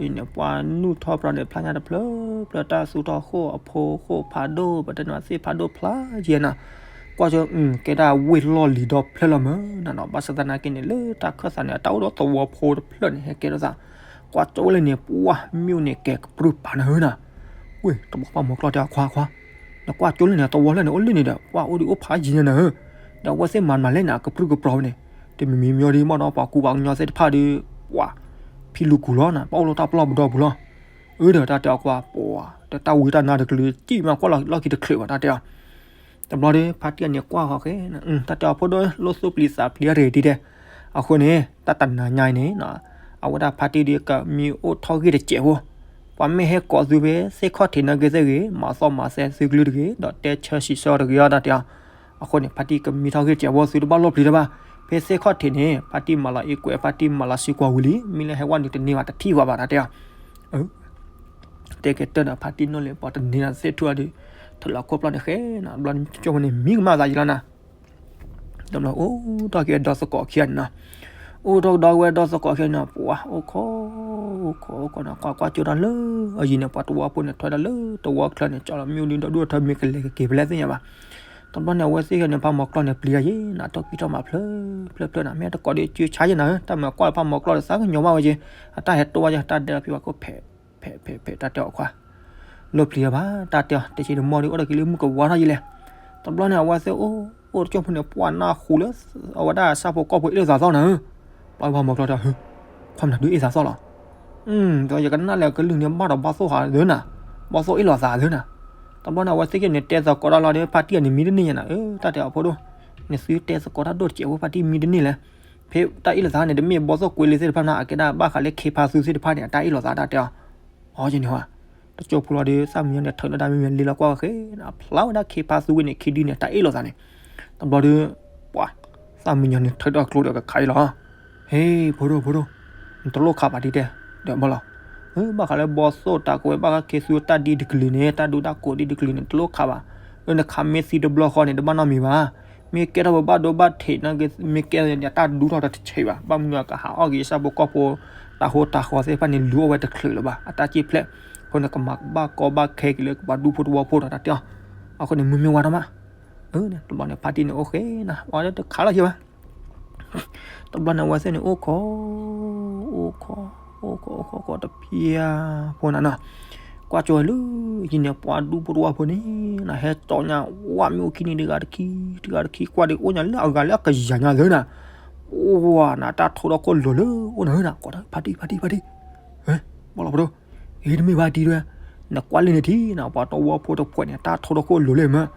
အံၤန့ၣ် ပှၤနုာ်ထီၣ်ပြီန့ၣ် ဖျါညါတဖျၢၣ်ဖျၢၣ် တၢ်သူၣ်ထီၣ်ဃိၣ်အဖိဃိၣ်ဖးဒိၣ် ပတဲန့ၣ်သ့ၣ်ဖးဒိၣ်ဖျါယဲၢ်နၤ, ကွၢ်ကၠိ ကဲဒၣ်ဝ့ၢ်လီၢ်လံၤဒီဖျၢၣ်လီၤမ့ၢ်နၤနီၤ, ဘၣ်ဆၣ်သနာ်က့န့ၣ် လၢတၢ်ခၢၣ်သးန့ၣ် အတၢ်အိၣ်ဒီးသဝီဖိတဖျၢၣ်န့ၣ် ဟဲကဲထီၣ်သး, ကွၢ်ကၠိဝဲလၢန့ၣ် ပှၢ်မ့ၣ်အူန့ၣ်ကဲၤကပြုၢ်ပာ်နၤဧၢနၤ, ဝ့ၢ် တဘျီပှၢ်မီၤကျီၢ်တဲအီၤခွါခွါ နကွၢ်ကၠိလၢန့ၣ် သဝီလၢန့ၣ် အိၣ်လၢန့ၣ်ဒီး ပှၢ်အိၣ်ဒံးအိၣ်ဖးယံၤန့ၣ်နၤဧၢ, ဒီးအဝဲသ့ၣ်မၤမၤလဲၣ်န့ၣ် အကပြုၢ်ကပြီၤဝဲန့ၣ်, တမံၤမံၤမံၤဒီး မ့ၢ်ဒီးပှၤကူပှၤကညီသ့ၣ်တဖၣ်ဒီး ပှၢ် ဖံလူၤကူၤလီၤနၤ ပှၢ်အိၣ်လၢတၢ်ပလီၢ်ပဒီပူၤလီၤ, အၢဒီးတၢ်တဲအီၤကွၢ် ပှၢ် တၢ်ဝံတၢ်နါတကလုာ် စံၣ်မးကွၢ်လီၢ်ခံတချုးဘၣ် တၢ်တဲအီၤ တဘျီဒီး ဖါတံၢ်အန့ၣ်ကွၢ်ဃီဃဲ တၢ်တဲအီၤဖိဒိၣ် လိၣ်သူၣ်ပျံၤသးပျံၤရ့ၣ်တံၢ်တဲ, အဃိန့ၣ် တၢ်တနၤညါအံၤန့ၣ် အဝဲဒၣ်ဖါတံၢ်ဒီးကမံအိၣ်ထီၣ်ဂ့ၢ်တစဲးဖိ, ပှၤမ့ၢ်ဟဲကိးသုဖဲသ့ၣ်ခီၣ်ထံးနာ်က့သ့ၣ်ဂ့ၤ မၤသီၣ်မၤစဲသုကလုၢ်တဂ့ၤ ဒီးတဲဆၢစံးဆၢတဂ့ၤအီၤ တၢ်တဲအီၤ, အဃိန့ၣ် ဖါတံၢ်ကမံထီၣ်ဂ့ၢ်တစဲးဖိ သုတဘၣ်လီၢ်ပျံၤတၢ်ဘၣ်, ဖဲသ့ၣ်ခီၣ်ထံးန့ၣ် ဖါတံၢ်မၤလီၤအံကွဲး ဖါတံၢ်မၤလီၤစံးကွၢ်ဝံၤလံ မ့ၢ်လၢဟဲဝဲန့ၣ်တန့ၢ်ဘၣ်တထံၣ်ဝဲဘၣ် တၢ်တဲအီၤ တဲကဲတၢၢ်ဒီးဖါတံၢ်နီၣ်လံ ပှၤတန့ၢ်ဒီးသ့ၣ်ထူၣ်အီၤဒီး ထုးလီၤခိၣ်ပျီန့ၣ်ဃဲနၤ ဘျီကၠိဖိန့ၣ် မံကမၣ်သးယံၤလီၤနၤ, တဘျီအိၣ်ထီၣ်က့ၤဒီသကိးခံဂၤန့ၣ်နီၤ, အိၣ်ထီၣ်ကဒီးဝဲဒီသကိးခံဂၤန့ၣ် ပှၤအိၣ်ခိး အိၣ်ခိး အိၣ်ခိးန့ၣ် ကွၢ်ကွၢ်ကၠိတၢ်လၢ အယံၤန့ၣ် ပှၤသဝီဖိန့ၣ် ထွဲဒၣ်လၢသဝီချၢန့ၣ် ကၠီလီၤမ့ၣ်အူဒံးဒီဒူၣ်အထၢ မ့ၢ်ကလဲၤကက့ၤဖဲလဲၣ်သ့ၣ်ညါဘၣ်, တဘျီန့ၣ် အဝဲသ့ၣ်ဂၤန့ၣ် ဖးမီၤကျီၢ်န့ၣ် ပျံၤတၢ်ယဲၢ်နၤ တီၢ်ကံၢ်ထီၣ်မးဖျၢၣ်ဖျၢၣ်ဖျၢၣ်နၤ မ့ၢ်တကိးဒီးစုဆါယဲၢ်နၤဧၢ တၢ်မၤကွၢ်လၢဖးမီၤကျီၢ်ဒီးသးကညီၤဘၣ်ဝဲက့ၤ အတၢ်ဟဲတိၢ်ဘၣ်ယဲၢ် တၢ်ဒဲးဖံးဝဲခိၣ်ဖဲး ဖဲးဖဲးဖဲး တၢ်တဲအီၤခွါ လီၢ်ပျံၤဘၣ် တၢ်တဲအီၤ တဆံးတမီၢ်ဒီး အိၣ်ဒီးက့ၤလၢမုၢ်ကဝါထီၣ်ယံၤလဲၣ်, တဘျီန့ၣ် အဝဲသ့ၣ်အိၣ် အိၣ်တကၠိၢ်ဖိန့ၣ် ပှၤနၢ်ဟူလၢ အဝဲဒၣ်ဆၣ်ဖိကီၢ်ဖိအ့ၣ်လိာ်သးသီၣ်နၤဧၢ, ပှၤဖးမီၤကျီၢ်တဲ ဟၢ ခွါမနုၤဒုးအ့ၣ်သးသီၣ်လီၤ, ဒီးယကနၣ်လၢကလုၢ်န့ၣ် ဘၣ်ဒီးဘီၣ်သိၣ်ဟးသၢနၤ, ဘီၣ်သိၣ်အ့ၣ်လိာ်သးသၢနၤ, တဘျီန့ၣ် အဝဲသ့ၣ်က့ၤန့ၣ် တဲသကိးတၢ်လီၤဒီး ဖါတံၢ်အန့ၣ်မံတန့ၢ်ညါနၤဧၢ, တၢ်တဲအီၤဖိဒိၣ်, နသုတဲသကိးတၢ်ဒိၣ်တစဲးဖိ ဖါတံၢ်မံတန့ၢ်လဲၣ်, ဖဲတၢ်အ့ၣ်လိာ်သးန့ၣ် တမ့ၢ်ဘီၣ်သိၣ်ကွ့လ့သ့ၣ်တဖၣ်နၤ အကဲဒၣ်ဘၣ်ဃးလၢခ့ဖါသူသ့ၣ်တဖၣ်န့ၣ် အတၢ်အ့ၣ်လိာ်သးတၢ်တဲအီၤ, အီၤကန့ၣ်ဟါ တကၠိၢ်ဖိလီၤဒီး သၣ်မံညီန့ၣ် ထုးလီၤတၢ်မံမံလ့လီၤကွၢ်ဃဲနၤ ဖျါဝဲဒၣ်ခ့ဖါသူဝဲန့ၣ် ခံဒုန့ၣ် တၢ်အ့ၣ်လိာ်သးန့ၣ်, တဘျီဒီး ပှၤ သၣ်မံညီန့ၣ် ထုးထီၣ်ကျိဒီးကခးအံၤလီၤ, ဟ့ ဖိဒိၣ်ဖိဒိၣ်, နတလိၣ်ခးဘၣ်ဒ်တဲ, ဒီးဘၣ်လီၤ, ဘၣ်ဃးလၢဘီၣ်သိၣ်တၢ်ကဝဲ ဘၣ်ဃးခ့သူတၢ်ဒ်တကလုာ်န့ၣ် တၢ်ဒူတၢ်ကိးဒ်တကလုာ်န့ၣ် တလိၣ်ခးဘၣ်, နခးမ့ၢ်သံတဘျီဃီန့ၣ် တဘၣ်နီတမံၤဘၣ်, မ့ၢ်ကဲထီၣ်ပဘၣ်ဒိဘၣ်ထံးန့ၣ် မ့ၢ်ကဲန့ၣ် တၢ်ဒူထီၣ်တဆံးဘၣ်, ဘၣ်မနုၤအကဟးအီၣ်က့ၤ ဆၣ်ဖိကီၢ်ဖိ တၢ်ဟိတၢ်ဃီသ့ၣ်တဖၣ်န့ၣ် လူၤအီၣ်ဝဲတချုးလၢၤဘၣ်, အတၢ်စံၣ်ဖျဲး, အဃိန့ၣ် ကမၤဘၣ်ကီဘၣ်ခဲက့ၤလၢကဘၣ်ဒူဖိသဝီဖိဒီးတၢ်တဲအီၤ, အဃိန့ၣ် မုၢ်မ့ၢ်ဝါထီၣ်မး, တဘျီန့ၣ် ဖါတံၢ်န့ၣ် အိၣ်ဃဲနၤ အီၤလၢတခးလီၤက့ၤဘၣ် တဘျီန့ၣ် အဝဲသ့ၣ်န့ၣ် အိၣ်ခိး အိၣ်ခိး အိၣ်ခိး အိၣ်ခိး အိၣ်ခိးတဖျၢၣ်ဖိနၤနီၤ, ကွၢ်ကၠိလၢ ယံၤန့ၣ် ပှၤဒူဖိတဝီဖိန့ၣ် နဟဲတီညါ ဝဲမ့ၣ်အူခံနံၤတဂၤတခံ တဂၤတခံ ကွၢ်ဒီးအိၣ်ညါလၢအဂၤလၢအကယၤညါသၢနၤ, ပှၤနတၢ်ထိၣ်ထီၣ်ခိၣ်လိၤလၢ အိၣ်နၤဧၢနၤ ကိးတၢ် ဖါတံၢ် ဖါတံၢ် ဖါတံၢ်, ဘၣ်လီၤပဒိၣ်, အံၤတမ့ၢ်ဘၣ်တံၢ်ဒွဲ, နကွၢ်လၢန့ၣ်ထံနၤ ပှၤတဝီဖိတဖှဲးန့ၣ် တၢ်ထိၣ်ထီၣ်ခိၣ်လိၤလၢမ့ၢ်,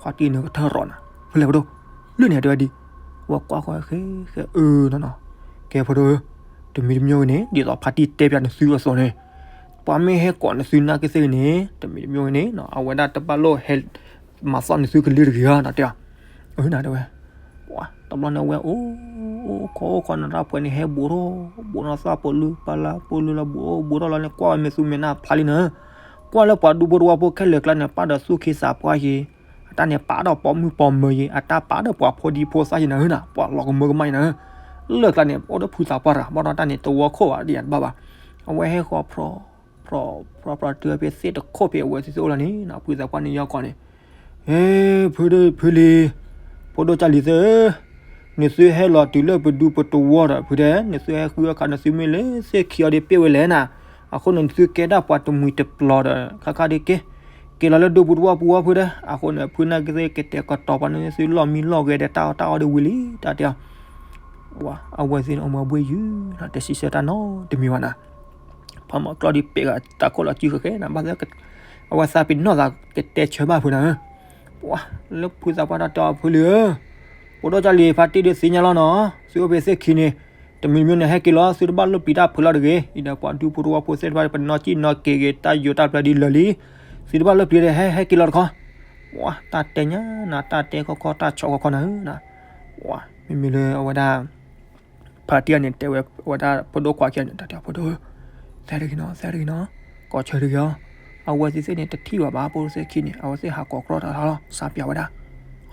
ခွါတံၢ်န့ၣ်ကထၢၣ်ရီၤနၤ, ဖဲလဲၣ်ပဒိၣ်, လၢန့ၣ်တဲဝဲဒ်, ဝဲကွၢ်ဃီဃဲဃဲအၢနီၤနီၤ, ကဲဖိဒိၣ်ဧၢ, တမံၤတမံၤဂ့ၤန့ၣ် ဒ်သိးဖါတံၢ်တဲပၠးနသုအသိးန့ၣ်, ပှၤမ့ၢ်ဟဲကိးနသုနာ်က့သ့ၣ်ဂ့ၤန့ၣ် တမံၤတမံၤဂ့ၤန့ၣ် အဝဲဒၣ်တဘၣ်လိၣ်ဟဲ မၤသီၣ်နသုကလုၢ်တဂ့ၤဧါ နတဲအီၤ, အၢနၤတဲဝဲ ပှၤတဘျီန့ၣ်ဝဲအိၣ်အိၣ်ခိးအိၣ်ခိးနတၢ်ပှဲၤန့ၣ် ဟဲဘူးထီၣ် ဘူးထီၣ်သၣ်ပိာ်လုၢ်ပၢ်လၢ်ပိာ်လုၢ်လၢဘူးအိၣ်ဘူးထီၣ်လီၤန့ၣ် ကွၢ်ဝဲမ့ၢ်သူမ့ၢ်နၢ်ဖျါလံနၤ, ကွၢ်လၢပှၤဒူဖိတဝီဖိခဲလၢာ်ကျါန့ၣ် ပာ်ဒီးသူၣ်ခ့သးပှၢ်ယ့ၤ, အတၢ်န့ၣ်ပာ်ဒီးပိာ်မုၣ်ပိာ်မၢၤယ့ၤ အတၢ်ပာ်ဒီးပှၤဖိဒံဖိသၣ်ယ့ၤနၤဧၢနၤ ပှၤလီၤကမၢကမၣ်ယ့ၤနၤဧၢ, လၢကျါန့ၣ် အိၣ်ဒီးဖုသးပှၢ်တဂၤ ဘၣ်ဒီးတၢ်န့ၣ်တဝီခိၣ်ဘၣ်ဒ်ယၤတဘၣ်ဘၣ်, အဝဲဟဲဃီၤဖျိ ဖျိဖျိဖျိတုၤဖဲသ့ၣ်တခိၣ်ဖဲအဝဲသ့ၣ်အိၣ်လီၤန့ၣ် ဖုသးပှၢ်န့ၣ်ယီၤကီးန့ၣ်, ဟ့ ဖုဒိၣ်ဖုလံၤ, ဖိဒိၣ်ကၢ်လံၤသၢ, နသုဟဲလီၤတုၤလၢပဒူပတဝီဒီး ဖုတဲ နသုဟဲဃုအခါနသုမ့ၢ်လၢသ့ၣ်ခံအီၤဒီးပ့ၣ်ဝဲလဲၣ်နၤ, အဃိန့ၣ် နသုကဲဒၣ်ပှၤတမှံၤတပျီၤဒီး ခါခါဒ်က့ၤ, က့ၤလီၤလၢဒူပူတဝီပူဝီဖုတဲ, အဃိန့ၣ် ဖုနာ်က့သ့ၣ်ကတဲာ်ကတီၤပှၤန့ၣ် သုလီၢ်မံလီၢ်ဂဲၤဒီးတၢ်အီၣ်တၢ်အီဒီးဝံၤလံ တၢ်တဲအီၤ ပှၤအဝဲသ့ၣ်န့ၣ် အိၣ်မူအဘှ့ၣ်ယုၢ်နၤ တဆံဆၢတၢ်နီတမံၤဘၣ်နၤ, ဖးမီၤကျီၢ်ဒ်ပဲာ်ဂၤတၢ်ခိၣ်လီၤစုဃဲဃဲနၤ ဘၣ်သ့ၣ် အဝဲသးပ့ၤနီၣ်သးကတဲဆၢဘၣ်ဖုနၤဧၢ, ပှၤလၢဖုသးပှၢ်တၢ်တဲအီၤဖုလံဧၢ, ဖိဒိၣ်ကၢ်လံၤဖါတံၢ်ဒုးသ့ၣ်ညါလီၤနီၤ, သုအိၣ်ဖဲသ့ၣ်ခံန့ၣ်, တ တမံၤမံၤန့ၣ် ဟဲက့ၤလီၤ သုတဘၣ်လိၣ်ပျံၤတၢ်ဖုးလီၤတဂ့ၤ, အံၤဒီးပှၤဒူဖိတဝီဖိသ့ၣ်တဖၣ် ပနီၢ်ကံၣ်နီၢ်က့ၤဂ့ၤ တၢ်ယိၤတၢ်ပျၢၤဒ်လၢာ်လံ, သုတဘၣ်လိၣ်ပျံၤဒီး ဟဲဟဲက့ၤလီၤတခီ, ပှၤတၢ်တဲညါနၤ တၢ်တဲခီခီ တၢ်ဆီၣ်ခီခီနၤဧၢ, မ့မ့ၢ်လၢအဝဲဒၣ် ဖါတံၢ်အန့ၣ် တဲဝဲအဝဲဒၣ်ဖိဒိၣ်ခွါခံဂၤန့ၣ် တၢ်တဲအီၤ ဖိဒိၣ်ဧၢ, သဲတဂ့ၤနီၤ သဲတဂ့ၤနီၤ, ကိးဆၢတဂ့ၤအီၤ, အဝဲသ့ၣ်သ့ၣ်န့ၣ် တထံၣ်ဘၣ်ဘၣ် ဖိဒိၣ်သ့ၣ်ခံန့ၣ် အဝဲသ့ၣ်ဟးကိးကြီတၢ်လီၤ စးပၠးဝဲဒၣ်,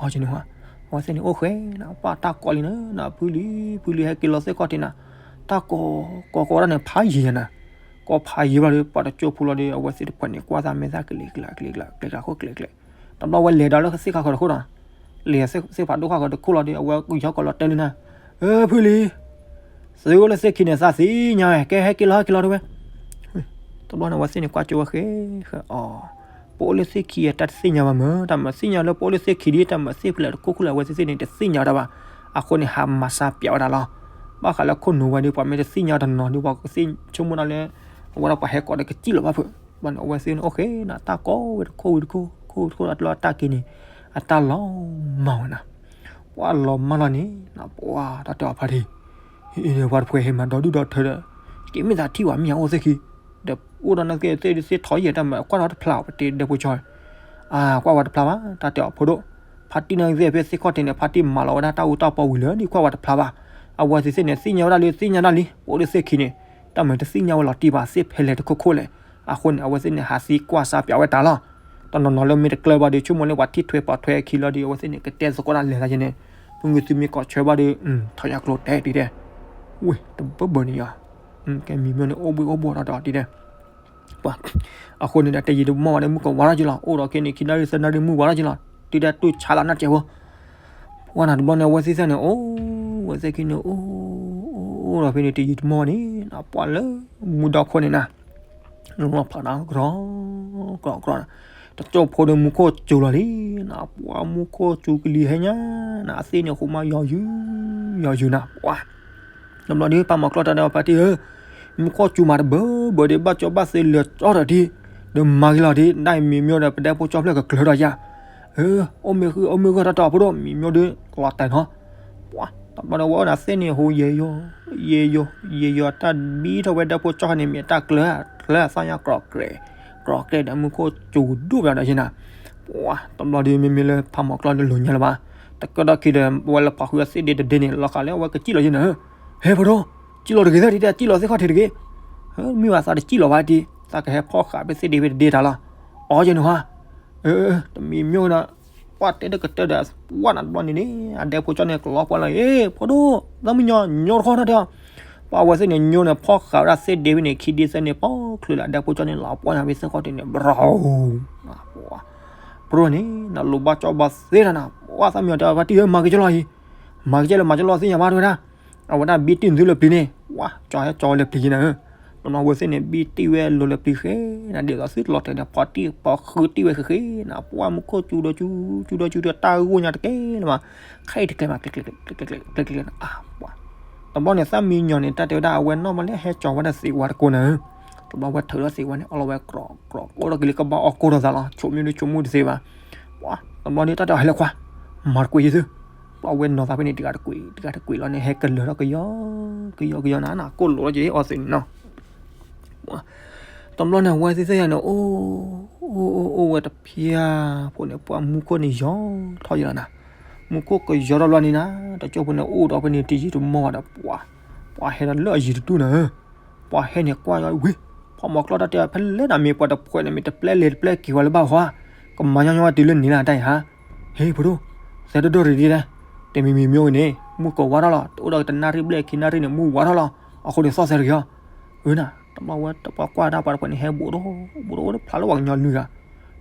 အီၤန့ၣ်, အဝဲသ့ၣ်န့ၣ် အိၣ်ဃဲနၤ ပှၤတၢ်ကိးလံနၤ ဖုလံ ဖုလံ ဟဲက့ၤလီၤသ့ၣ်ခီၣ်ထံးနၤ, တၢ်ကိး ကိးကိးဒၣ်န့ၣ် ဖးယံၤနၤ, ကိးဖးယံၤဘၣ်ဒီး ပှၤတကၠိဖိလီၤဒီး အဝဲသ့ၣ်တဖၣ်န့ၣ် ကွၢ်သးမဲာ်သၣ်ကလံၤကျါ ကလံၤကျါ ကျဲၤကျါဃိ ကျဲၤကျဲၤ, တဘျီဝဲလဲၤဒီးလၢသ့ၣ်ခါဃၢၤတခိၣ်ဒီး, လဲၤသ့ၣ်ဖးဒိၣ်ခါဃၢၤတခိၣ်လီၤဒီး အဝဲကယီကီးလီၤတဲလံနၤ, ဧၢ ဖုလံ သုအိၣ်လၢသ့ၣ်ခံန့ၣ် သးသ့ၣ်ညါဝဲ ကဲဟဲက့ၤလီၤ ဟဲက့ၤလီၤတဲဝဲ, တဘျီန့ၣ် အဝဲသ့ၣ်န့ၣ် ကွၢ်ကၠိဝဲဃဲဃဲအီၤ, ပအိၣ်လၢသ့ၣ်ခံအတၢ်တသ့ၣ်ညါဘၣ်မၢ် တၢ်မၤသ့ၣ်ညါလၢပအိၣ်လၢသ့ၣ်ခံဒ် တၢ်မၤသ့ၣ်ဖျဲးတခိၣ်ခိၣ်လၢ အဝဲသ့ၣ်သ့ၣ်န့ၣ် တသ့ၣ်ညါဝဲဒၣ်ဘၣ်, အဃိန့ၣ် ဟးမၤစးပၠးဝဲဒၣ်လီၤ, ဘၣ်ဃးလၢခိၣ်နူာ်ဝဲဒီး ပှၤမ့ၢ်တသ့ၣ်ညါတနီၤဒီး ပှၤကသ့ၣ်ဆိကမိၣ်ဒၣ်လၢ အဝဲဒၣ်ပှၤဟဲကိးဒီးကစံၣ်လီၤဘၣ်ဖုး, ဘၣ်န့ၣ် အဝဲသ့ၣ်န့ၣ် အိၣ်ဃဲနၤ တၢ်ကိးဝဲတခိၣ်ဝံၤတခိၣ် ခိၣ်ဝံၤတခိၣ်ဒီး တၢ်က့ၤန့ၣ် အတၢ်လီၤမၢ်ဝဲနၤ, ပှၤလီၤမၢ်လီၤန့ၣ် ပှၤတၢ်တဲအီၤဖါတံၢ် အံၤ ပှၤတဖှဲးဟဲမၤဒီဒူၣ်ဒီထၢဒီး က့ၤမ့ၢ်သးထံၣ်ဝဲမ့ၢ်အအိၣ်သ့ၣ်ခံ, ဒီးအိၣ်ဒီးနသ့ၣ်သ့ၣ်ထီၣ်ယဲၢ်တၢ်မၤ ကွၢ်ထီၣ်တဖျါ ပတဲဒဲဖိကၠီ, အကွၢ်ဝဲတဖျါဘၣ် တၢ်တဲအီၤဖိဒိၣ်, ဖါတံၢ်နသ့ၣ်ဖဲသ့ၣ်ခီၣ်ထံးန့ၣ် ဖါတံၢ်မၤလီၤဝဲဒၣ်တၢ်အူတၢ်ပီဝံၤလၢာ်ဒီး ကွၢ်ဝဲတဖျါဘၣ်, အဝဲသ့ၣ်သ့ၣ်န့ၣ် သ့ၣ်ညါဝဲဒၣ်လံ သ့ၣ်ညါဒၣ်လံ ပအိၣ်လၢသ့ၣ်ခံန့ၣ် တၢ်မၤတသ့ၣ်ညါဝဲလီၤတံၢ်ဘၣ် သ့ၣ်ဖဲလဲၣ်တခိၣ်ခိၣ်လဲၣ်, အဃိန့ၣ် အဝဲသ့ၣ်န့ၣ် ဟးသံကွၢ်စးပၠးဝဲတၢ်လီၤ, တနီၤနီၤလၢမ့ၢ်တကျၢၤဘၣ်ဒီး ဆိကမိၣ်လၢပှၤထံၣ်ထွဲပိာ်ထွဲအခံလီၤဒီး အဝဲသ့ၣ်န့ၣ် ကတဲသကိးဒၣ်လဲၤသးယဲန့ၣ်, မုၢ်ဂုၢ်သုမ့ၢ်ကိးဆၢဘၣ်ဒီး ထီၣ်ညါကျိၤတဲတံၤတဲ, ဝ့ၢ် တဘၢဘၢန့ၣ်ယီၤ, ကဲမံၤမ့ၢ်န့ၣ် အိၣ်ဘှံးအိၣ်ဘှီၣ်ဒီးတံၤတဲ အဃိန့ၣ်ဒီး တယံာ်တမီၢ်ဘၣ်ဒီး မုၢ်ကဝါထီၣ်က့ၤလီၤ, အိၣ်ဒီးခဲန့ၣ် ခံနၣ်ရံၣ်သၢနၣ်ရံၣ်မုၢ်ဝါထီၣ်က့ၤလီၤ, တုၤဒၣ်တူၢ်ဆါလီၤနၢ်တစဲးဖိ, ပှၤနၤတဘျီန့ၣ် အဝဲသ့ၣ်သ့ၣ်န့ၣ် အိၣ်ဝဲသ့ၣ်ခံန့ၣ် အိၣ် အိၣ်ဒီးဖဲန့ၣ် တယံာ်တမီၢ်ဘၣ်န့ၣ် ပှၤလၢမူဒီခိၣ်န့ၣ်နၤ လီၤဖးဒီး ကြီ ကြီ ကြီ တကၠိဖိဒီးမူခိၣ်စူၤလီၤလံနၤ, ပှၤမူခိၣ်စူၤကလံၤဟဲညါနၤ, အသ့ၣ်န့ၣ် ဃိမးယီၤယုာ် ယီၤယုာ်နၤ, ပှၤ တဘျီဒီး ဖးမီၤကျီၢ်တၢ်ဒီးဖါတံၢ်ဧၢ, မူခိၣ်စူၤမးတဘၢဘၢဒီး ဘၣ်ကၠီဘၣ်သ့လဲၤကၠီထီၣ်ဒံး, ဒီးမၤက့ၤလီၤဒံး ဒၣ်အံၤမံၤမျိၣ်ဒီး ပဒဲဖိကၠီဖျၢၣ်ကကျၢၤထီၣ်ယါ, အိၣ်မ့ၢ်ဂ့ၢ် အိၣ်မ့ၢ်ဂ့ၢ်တၢ်တီၢ်ဖိဒိၣ် မံၤမျိၣ်ဒီး ကလီၤတဲာ်နီၤ, ပှၤ တဘျီဒီး ဝဲအိၣ်နၤသ့ၣ်န့ၣ် ဟူးယဲယိာ် ယဲယိာ် ယဲယိာ် တၢ်ဘံထီၣ်ဝဲဒၣ်ဖိကၠီန့ၣ် မ့ၢ်တၢ်ကျၢၤ ကျၢၤအသၣ်ညါ ကြီ ကြီ ကြီ ဒီးမူခိၣ်စူၤဒိၣ်ဘၣ်ဒီးယဲနၤ, ပှၤ တဘျီဒီး မ့မ့ၢ်လၢဖးမီၤကျီၢ်ဒီးလိၤညါလၢၤဘၣ်, တကတီၢ်ခံဒီး ဝဲလၢဖီၣ်ဃုအသ့ၣ်ဒ့တဒ့န့ၣ် လီၤဃာ်လၢအဝဲကစံၣ်လီၤယဲနၤ, ဟဲဖိဒိၣ် စံၣ်လီၤတဂ့ၤသၢဒံး စံၣ်လီၤသ့ၣ်ခီၣ်ထံးတဂ့ၤ, မ့ၢ်ဘၣ်သးတစံၣ်လီၤဘၣ်ဒံး သးကဟဲဖီၣ်ဃာ်ဖဲသ့ၣ်ဒ့ဖဲတဒ့တၢ်လီၤ, အီယဲနၤဟါ, တမံၤမ့ၢ်ဒီး ပှၤတဲတကတၢၢ်ဒီး ပှၤနၤတဘျီန့ၣ်န့ၣ် အဒဲဖိကၠီန့ၣ် ကလီၤပှၤလီၤ, အ့ ဖိဒိၣ် သးမံညီၤညီတခီနၤတဲအီၤ, ပှၤဝဲသ့ၣ်န့ၣ် ညီန့ၣ် ဖီၣ်ဃာ်ဝဲဒၣ်သ့ၣ်ဒ့ဖဲန့ၣ် ခံဒ့သၢန့ၣ် ပီချုးလၢအဒဲဖိကၠီန့ၣ် လီၤပှၤညါဖဲသ့ၣ်ခီၣ်ထံးန့ၣ် ဘြီ ဖိဒိၣ်န့ၣ် နလိၤဘၣ်ကၠီဘၣ်သ့တၢ်နၤ, ပှၤသးမံညီၤတဲအီၤ ဖါတံၢ်ဧၢ မၤက့ၤကၠီလီၤအံၤ, မၤက့ၤကၠီလၢမၤကၠီလီၤသ့ၣ်ညါဘၣ်တဲဝဲဒၣ်, အဝဲဒၣ်ဘံတံၢ်နသုလၢပျံၤန့ၣ် ပှၤ ကၠီဟဲကၠီဝဲလၢပျံၤယဲနၤဧၢ, တဘျီဝဲသ့ၣ်န့ၣ် ဘံတံၢ်ဝဲလိၤလၢပျံၤဃဲနၤ ဒ်သိးသုတလီၤတဲာ်ဒီး ဖီၣ်တံၢ်ဖီၣ်ဃုတံၢ်ဝဲဃဲဃဲနၤ, ပှၤမူခိၣ်စူၤဒီးစူၤ စူၤဒီးစူၤဒီး တၢ်ဂိၢ်ညါတကဲလၢၤဘၣ်, ခဲအံၤတကျဲမး ကျဲကျဲ ကျဲကျဲ ကျဲကျဲ အါ ပှၤ တဘျီန့ၣ် သၣ်မံညီၤန့ၣ် တၢ်တဲဝဲဒၣ် အဝဲနီၢ်မးလၢဟဲကၠီဝဲဒၣ်သ့ဝါတကိးနၤဧၢ, တဘျီဝဲထုးထီၣ်သ့ဝါန့ၣ် အီၣ်လီၤဝဲကြီကြီ အိၣ်ဒီးကလံၤကဘၣ်အီၣ်ကိၢ်ထီၣ်သးလီၤ, ဆိးမ့ၢ်ဒုးဆိးမူတသ့ဘၣ်, ပှၤ တဘျီန့ၣ်တၢ်တဲအီၤဟဲလဲၤခွါ မၤတကွံာ်ယသု, ပှၤဝဲနီၤသးဖဲန့ၣ် တဂၤတကွံာ် တဂၤတကွံာ်လီၤန့ၣ် ဟဲကလၢၤထီၣ်ကယီ ကယီကယီနၤ နကိၣ်လိာ်လီၤက့ၤအီၣ်သ့န့ၣ်နီၤ တဘျီန့ၣ် အဝဲသ့ၣ်သ့ၣ်ယၤန့ၣ် အိၣ် အိၣ် အိၣ်ဝဲတဖျါဖိန့ၣ် ပှၤမူခိၣ်န့ၣ်ယီၤထီၣ်ယလီၤနၤ, မူခိၣ်ကယီၤထီၣ်ဘျီန့ၣ်နၤ တကၠိဖိန့ၣ် အိၣ်ဒီးဖဲန့ၣ်တယံာ်တမီၢ်ဘၣ်ဒီး ပှၤ ပှၤဟဲဒီးလၢအယံၤတဒူၣ်နၤဧၢ, ပှၤဟဲန့ၣ်ကွၢ်ဝံၤ ဖးမီၤကျီၢ်တၢ်တဲ ဖဲလဲၣ်နၤမ့ၢ်ပှၤတဖှဲးန့ၣ် မ့ၢ်တပျဲလဲၤတပျဲက့ၤဝဲလၢၤဘၣ်ဟီ, ကမၤညီညီဝဲတုၤလၢန့ၣ်လၢတၢ်အံၤဟါ, ဟ့ၣ်ဖိဒိၣ် သဲဒိၣ်ဒိၣ်ရံၤဒံးဒဲး, တမံၤမံၤမ့ၢ်ဝဲန့ၣ် မုၢ်ကဝါထီၣ်လီၤ တအိၣ်ဒီးတနၣ်ရံၣ်ဘျဲၣ်ခံနၣ်ရံၣ်န့ၣ် မုၢ်ဝါထီၣ်လီၤ, အဃိန့ၣ်သီၣ်သဲတဂ့ၤဟီ, အၢနၤ တဘျီဝဲတပှၤကွၢ်တၢ်ပှၤတဖှဲးန့ၣ် ဟဲဘူးဒီး ဘူးဒီးအိၣ်တဖျါလၢပှၤကညီလွံၢ်ဂၤ,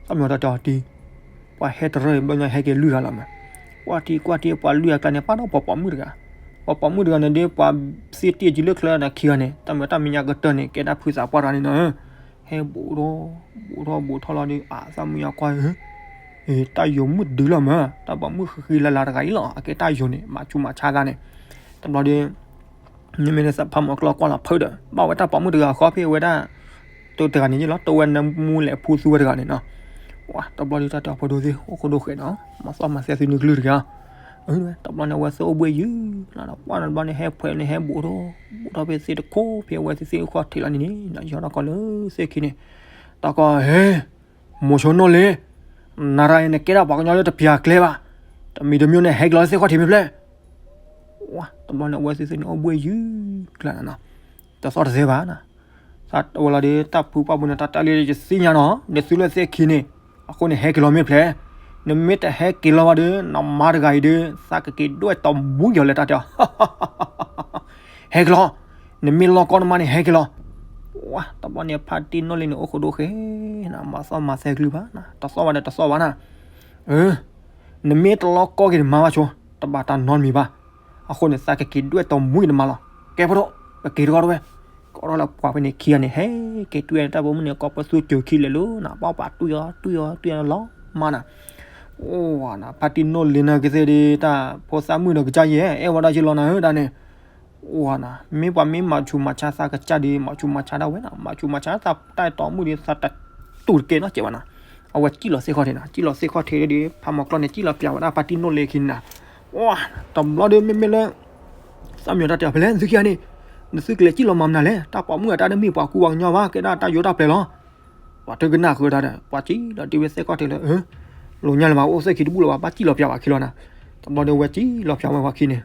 သးမံညီၤတၢ်တဲအီၤတံၢ် ပှၤဟဲတရၢအံၤဘျီညါဟဲက့ၤလွံၢ်ဂၤလီၤမး, ကွၢ်ထံကွၢ်ထံပှၤလွံၢ်ဂၤကျါန့ၣ် ပာ်ဒီးပှၤပိာ်မုၣ်တဂၤ, ပှၤပိာ်မုၣ်တဂၤန့ၣ်ဒီး ပှၤသ့တ့ၢ်စုလၢချၢန့ၣ်ခံဂၤန့ၣ် တၢ်မၤတၢ်မဲာ်ညါကတၢၢ်န့ၣ် ကဲဒၣ်ဖုသးပှၢ်တဂၤန့ၣ်နီၤ, ဟဲဘူးဒီး ဘူးထီၣ်ဘူးထီၣ်လီၤဒီး အသးမံညီၤကွၢ် တၢ်ယိၤမုၢ်ဒုလီၤမး တၢ်ပိာ်မုၣ်ဃံဃံလၤလၤတဂၤအံၤလီၤ အကဲတၢ်ယိၤန့ၣ် မၤဆူးမၤဆါသးန့ၣ်, တဘျီဒီး မ့မ့ၢ်လၢသးဖးမီၤကျီၢ်ကွၢ်လီၤဖုဒီး ဘၣ်ဝဲတၢ်ပိာ်မုၣ်တဂၤဃီဖဲအဝဲဒၣ် တိၤတဂၤန့ၣ်ယလီၤ တိၤဝဲနၢမူလဲၤဖူသူဝဲတဂၤန့ၣ်နီၤ, တဘျီဒီးတၢ်တဲအီၤဖိဒိၣ်သ့ၣ် အိၣ်ခိၣ်ဒိၣ်ဃဲးနီၤ မၤသီၣ်မၤသဲသုနုာ်ကလုၢ်တဂ့ၤ တဘျီန့ၣ် အဝဲသ့ၣ်အိၣ်ဘှ့ၣ်ယုၢ်လီၤဒီး ပှၢ်တဘျီန့ၣ် ဟဲဖှဲးန့ၣ် ဟဲဘူးထီၣ် ဘူးထီၣ်ဖဲသ့ၣ်တခိၣ် ဖဲအဝဲသ့ၣ်သ့ၣ်အိၣ်ခီၣ်ထံးလီၤန့ၣ်န့ၣ် ယီၤထီၣ်ကီးလၢသ့ၣ်ခံန့ၣ် တၢ်ကီး ဟဲ မိၤဆိနီၣ်လ့ၤ နၤရၤအံၤန့ၣ် ကဲဒၣ်ပှၤကညီလၢတပျၢၤကျဲဘၣ်, တမံၤတမံၤန့ၣ် ဟဲက့ၤလီၤသ့ၣ်ခီၣ်ထံးမ့ၢ်ဖျဲၣ် ဝါ တဘျီန့ၣ် အဝဲသ့ၣ်သ့ၣ်န့ၣ် အိၣ်ဘှ့ၣ်ယုၢ်ကျါနၤနီၤ, တသီၣ်တသဲဘၣ်နၤ, သးတဝဲလီၤဒီး တၢ်ဖုပှၢ်ပူၤန့ၣ် တၢ်တၢ်လံဒီး ယသ့ၣ်ညါနီၤ နသုလၢသ့ၣ်ခံန့ၣ် အဃိန့ၣ် ဟဲက့ၤလီၤမ့ၢ်ဖျဲၣ်, နမ့ၢ်တဟဲက့ၤလီၤဘၣ်ဒီး နမါတဂၤအံၤဒီး သးကက့ၤဒွဲၣ်တီၢ်မူယီၤလၢတၢ်တဲအီၤ ဟဲက့ၤလီၤ, နမ့ၢ်လီၢ်ကီနမါန့ၣ် ဟဲက့ၤလီၤ, ဝါ တဘျီန့ၣ် ဖါတံၢ်နီၣ်လ့ၤန့ၣ် အိၣ်ဃိဒိၣ်ဃဲ မၤသီၣ်မၤသဲကလုၢ်ဘၣ်နၤ, တသီၣ်ဘၣ်ဒီးတသီၣ်ဘၣ်နၤ, အၢ နမ့ၢ်တလီၢ်ကီက့ၤနမါဘၣ်ဆိ, တဘၣ်တၢ်နီတမံၤဘၣ်, အဃိန့ၣ် သးကက့ၤဒွဲၣ်တီၢ်မူယီၤနမါလီၤ, ကဲဖဲဒိၣ် ပက့ၤတဂီၢ်တဝဲ, ကီးထီၣ်လၢပှၤဖဲန့ၣ်ခံဂၤန့ၣ် ဟဲက့ၤတွံၢ်တၢ်ပိာ်မုၣ်န့ၣ် ကိးပသူစၢၤခံလဲၤလီၤနၤ, ပှၤပှၤတွံၢ်အီၤ တွံၢ်အီၤ တွံၢ်အီၤလီၤမးနၤ, အိၣ်ဝါနၤ ဖါတံၢ်နီၣ်လ့ၤနၤကသ့ၣ်ဒီး တၢ်ဖိသၣ်မုၣ်ဒီးကစၢ်ယဲၢ် အဲၣ်ဝဲဒၣ်ယလီၤနၤဧၢ တၢ်န့ၣ် အိၣ်ဝါနၤ မ့ၢ်ပှၤမ့ၢ်မၤဆူးမၤဆါသးကစၢ်ဒီး မၤဆူးမၤဆါဒၣ်ဝဲနၤ, မၤဆူးမၤဆါသးတၢ်အဲၣ်တီမုၣ်ဒီး သးတတူၢ်တကဲနီတစဲးဘၣ်နၤ, အဝဲစံၣ်လီၤသ့ၣ်ခီၣ်ထံးနၤ, စံၣ်လီၤသ့ၣ်ခီၣ်ထံးဒီး ဖးမီၤကျီၢ်န့ၣ် စံၣ်လီၤပျးဝဲဒၣ်ဖါတံၢ်နီၣ်လ့ၤခံန့ၣ်နၤ, အိၣ်ဝါ တဘျီဒီး မ့မ့ၢ်လၢ သၣ်မံၤတၢ်တဲအီၤ ဖဲလဲၣ် နသုခံဂၤန့ၣ် နသုကလဲၤစံၣ်လီၤမၤမနုၤလဲၣ်, တၢ်ပိာ်မုၣ်အတၢ်တမ့ၢ်ပှၤကူပှၤကညီဘၣ် ကဲဒၣ်တၢ်ယိၤတၢ်ပျဲၤလီၤ, ပှၤတကနၣ်ဃုာ်တၢ်ဒီး ပှၤစံၣ်လီၤတုၤဝဲသ့ၣ်ခီၣ်ထံးလၢ လိာ်ညါလၢၤဘၣ် အိၣ်သ့ၣ်ခံတဘူၣ်လၢၤဘၣ် ဘၣ်စံၣ်လီၤပျးဘၣ်ခံလီၤနၤ, တဘျီဒီးဝဲစံၣ်လီၤပျးဝဲပှၤခံန့ၣ်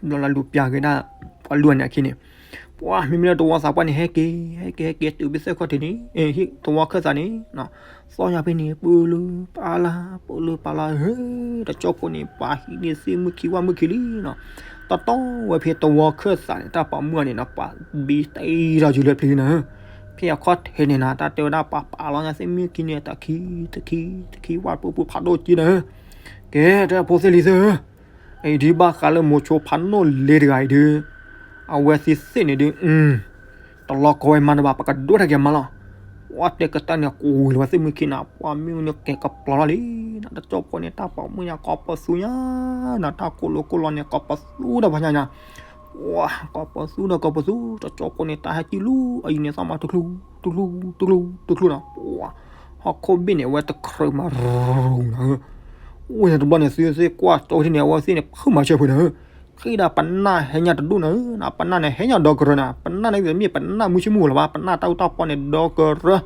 ဘျီလၢလူၤပျးက့ၤဒၣ် ပှၤလူၤန့ၣ်အခံန့ၣ်, ပှၤမ့မ့ၢ်လၢတဝီသးပှၢ်န့ၣ် ဟဲက့ၤ ဟဲက့ၤ ဟဲက့ၤတုၤဖဲသ့ၣ်ခီၣ်ထံးန့ၣ် ဟ့ၣ်တဝီခၢၣ်သးန့ၣ် သီၣ်ညါဖဲန့ၣ် ပၢလၢပၢလၢပၢလၢ ဟဲ တကၠိဖိန့ၣ် ပှၤဟံးန့ၢ်သ့ၣ်မုၢ်ခံဝၣ်မုၢ်ခံလံနီၤ, တတီဝဲဖဲတဝီခၢၣ်သးန့ၣ် တၢ်ပိာ်မုၣ်န့ၣ်နီၤ ပှၤဘံတ့ထီၣ်ယုာ်လၢပျံၤလံနၤဧၢ, ဖဲအခီၣ်ထံးန့ၣ်နၤ တၢ်တဲဝဲဒၣ်ပှၤပာ်လီၤညါသ့ၣ်မုၢ်ခံန့ၣ် တခံ တခံ တခံ ဝၣ်ပူၤပူၤဖးဒိၣ်က့နၤဧၢ, ကဲ တၢ်ဖိသ့ၣ်လံၤသ့ၣ်ဧၢ အံၤဒ်ဘၣ်ဃးလၢမိၤဆိဖးနိၣ်လ့ၤတဂၤအံၤဒုး အဝဲသ့ၣ်သ့ၣ်န့ၣ်ဒုး တလီၢ်ကီဝဲမါတဘၣ် ပကဒွဲၣ်ထီၣ်က့ၤမါလီၤ, ဝဲတဲကတၢၢ်န့ၣ် ကိးဝံၤလီၤဝဲသ့ၣ်မုၢ်ခံနၤ ပှၤမ့ၢ်ဝံၤန့ၣ်ကဲၤကပျီၤလီၤလံ, တကၠိဖိန့ၣ် တၢ်ပိာ်မုၣ်ညါ ကိးပသူညါ နၤ တၢ်ကိၢ်လိာ်ကိၢ်လီၤန့ၣ် ကိးပသူဒီးပှၤညါညါ, ဝဲ ကိးပသူဒီးကိးပသူ တကၠိဖိန့ၣ် တၢ်ဟဲစံၣ်လူၤ အအံၤန့ၣ် သးမၤတချုး တချုး တချုး တချုးနီၤ, ဝဲ ဟီၣ်ခိၣ်ဘ့ၣ်န့ၣ် အဝဲတခြၢးမးရူၤနၤဧၢ, ဝဲန့ၣ်တဘျီန့ၣ် သုသ့ၣ်ကွၢ်ကၠိထံန့ၣ် အဝဲသ့ၣ်န့ၣ် ဖုမၤဆၢဖုနၤဧၢ, ဃ့ဒၣ်ပနၢ်ဟဲညါတဒူၣ်နၤဧၢ, ပနၢ်န့ၣ်ဟဲညါဒီကရၢနၤ, ပနၢ်န့ၣ်မ့ၢ်ပနၢ်မုၢ်ဆ့ၣ်မုၢ်ဂီၤလၢၤဘၣ်, ပနၢ်တၢ်အူတၢ်ပီန့ၣ် ဒီကရၢ,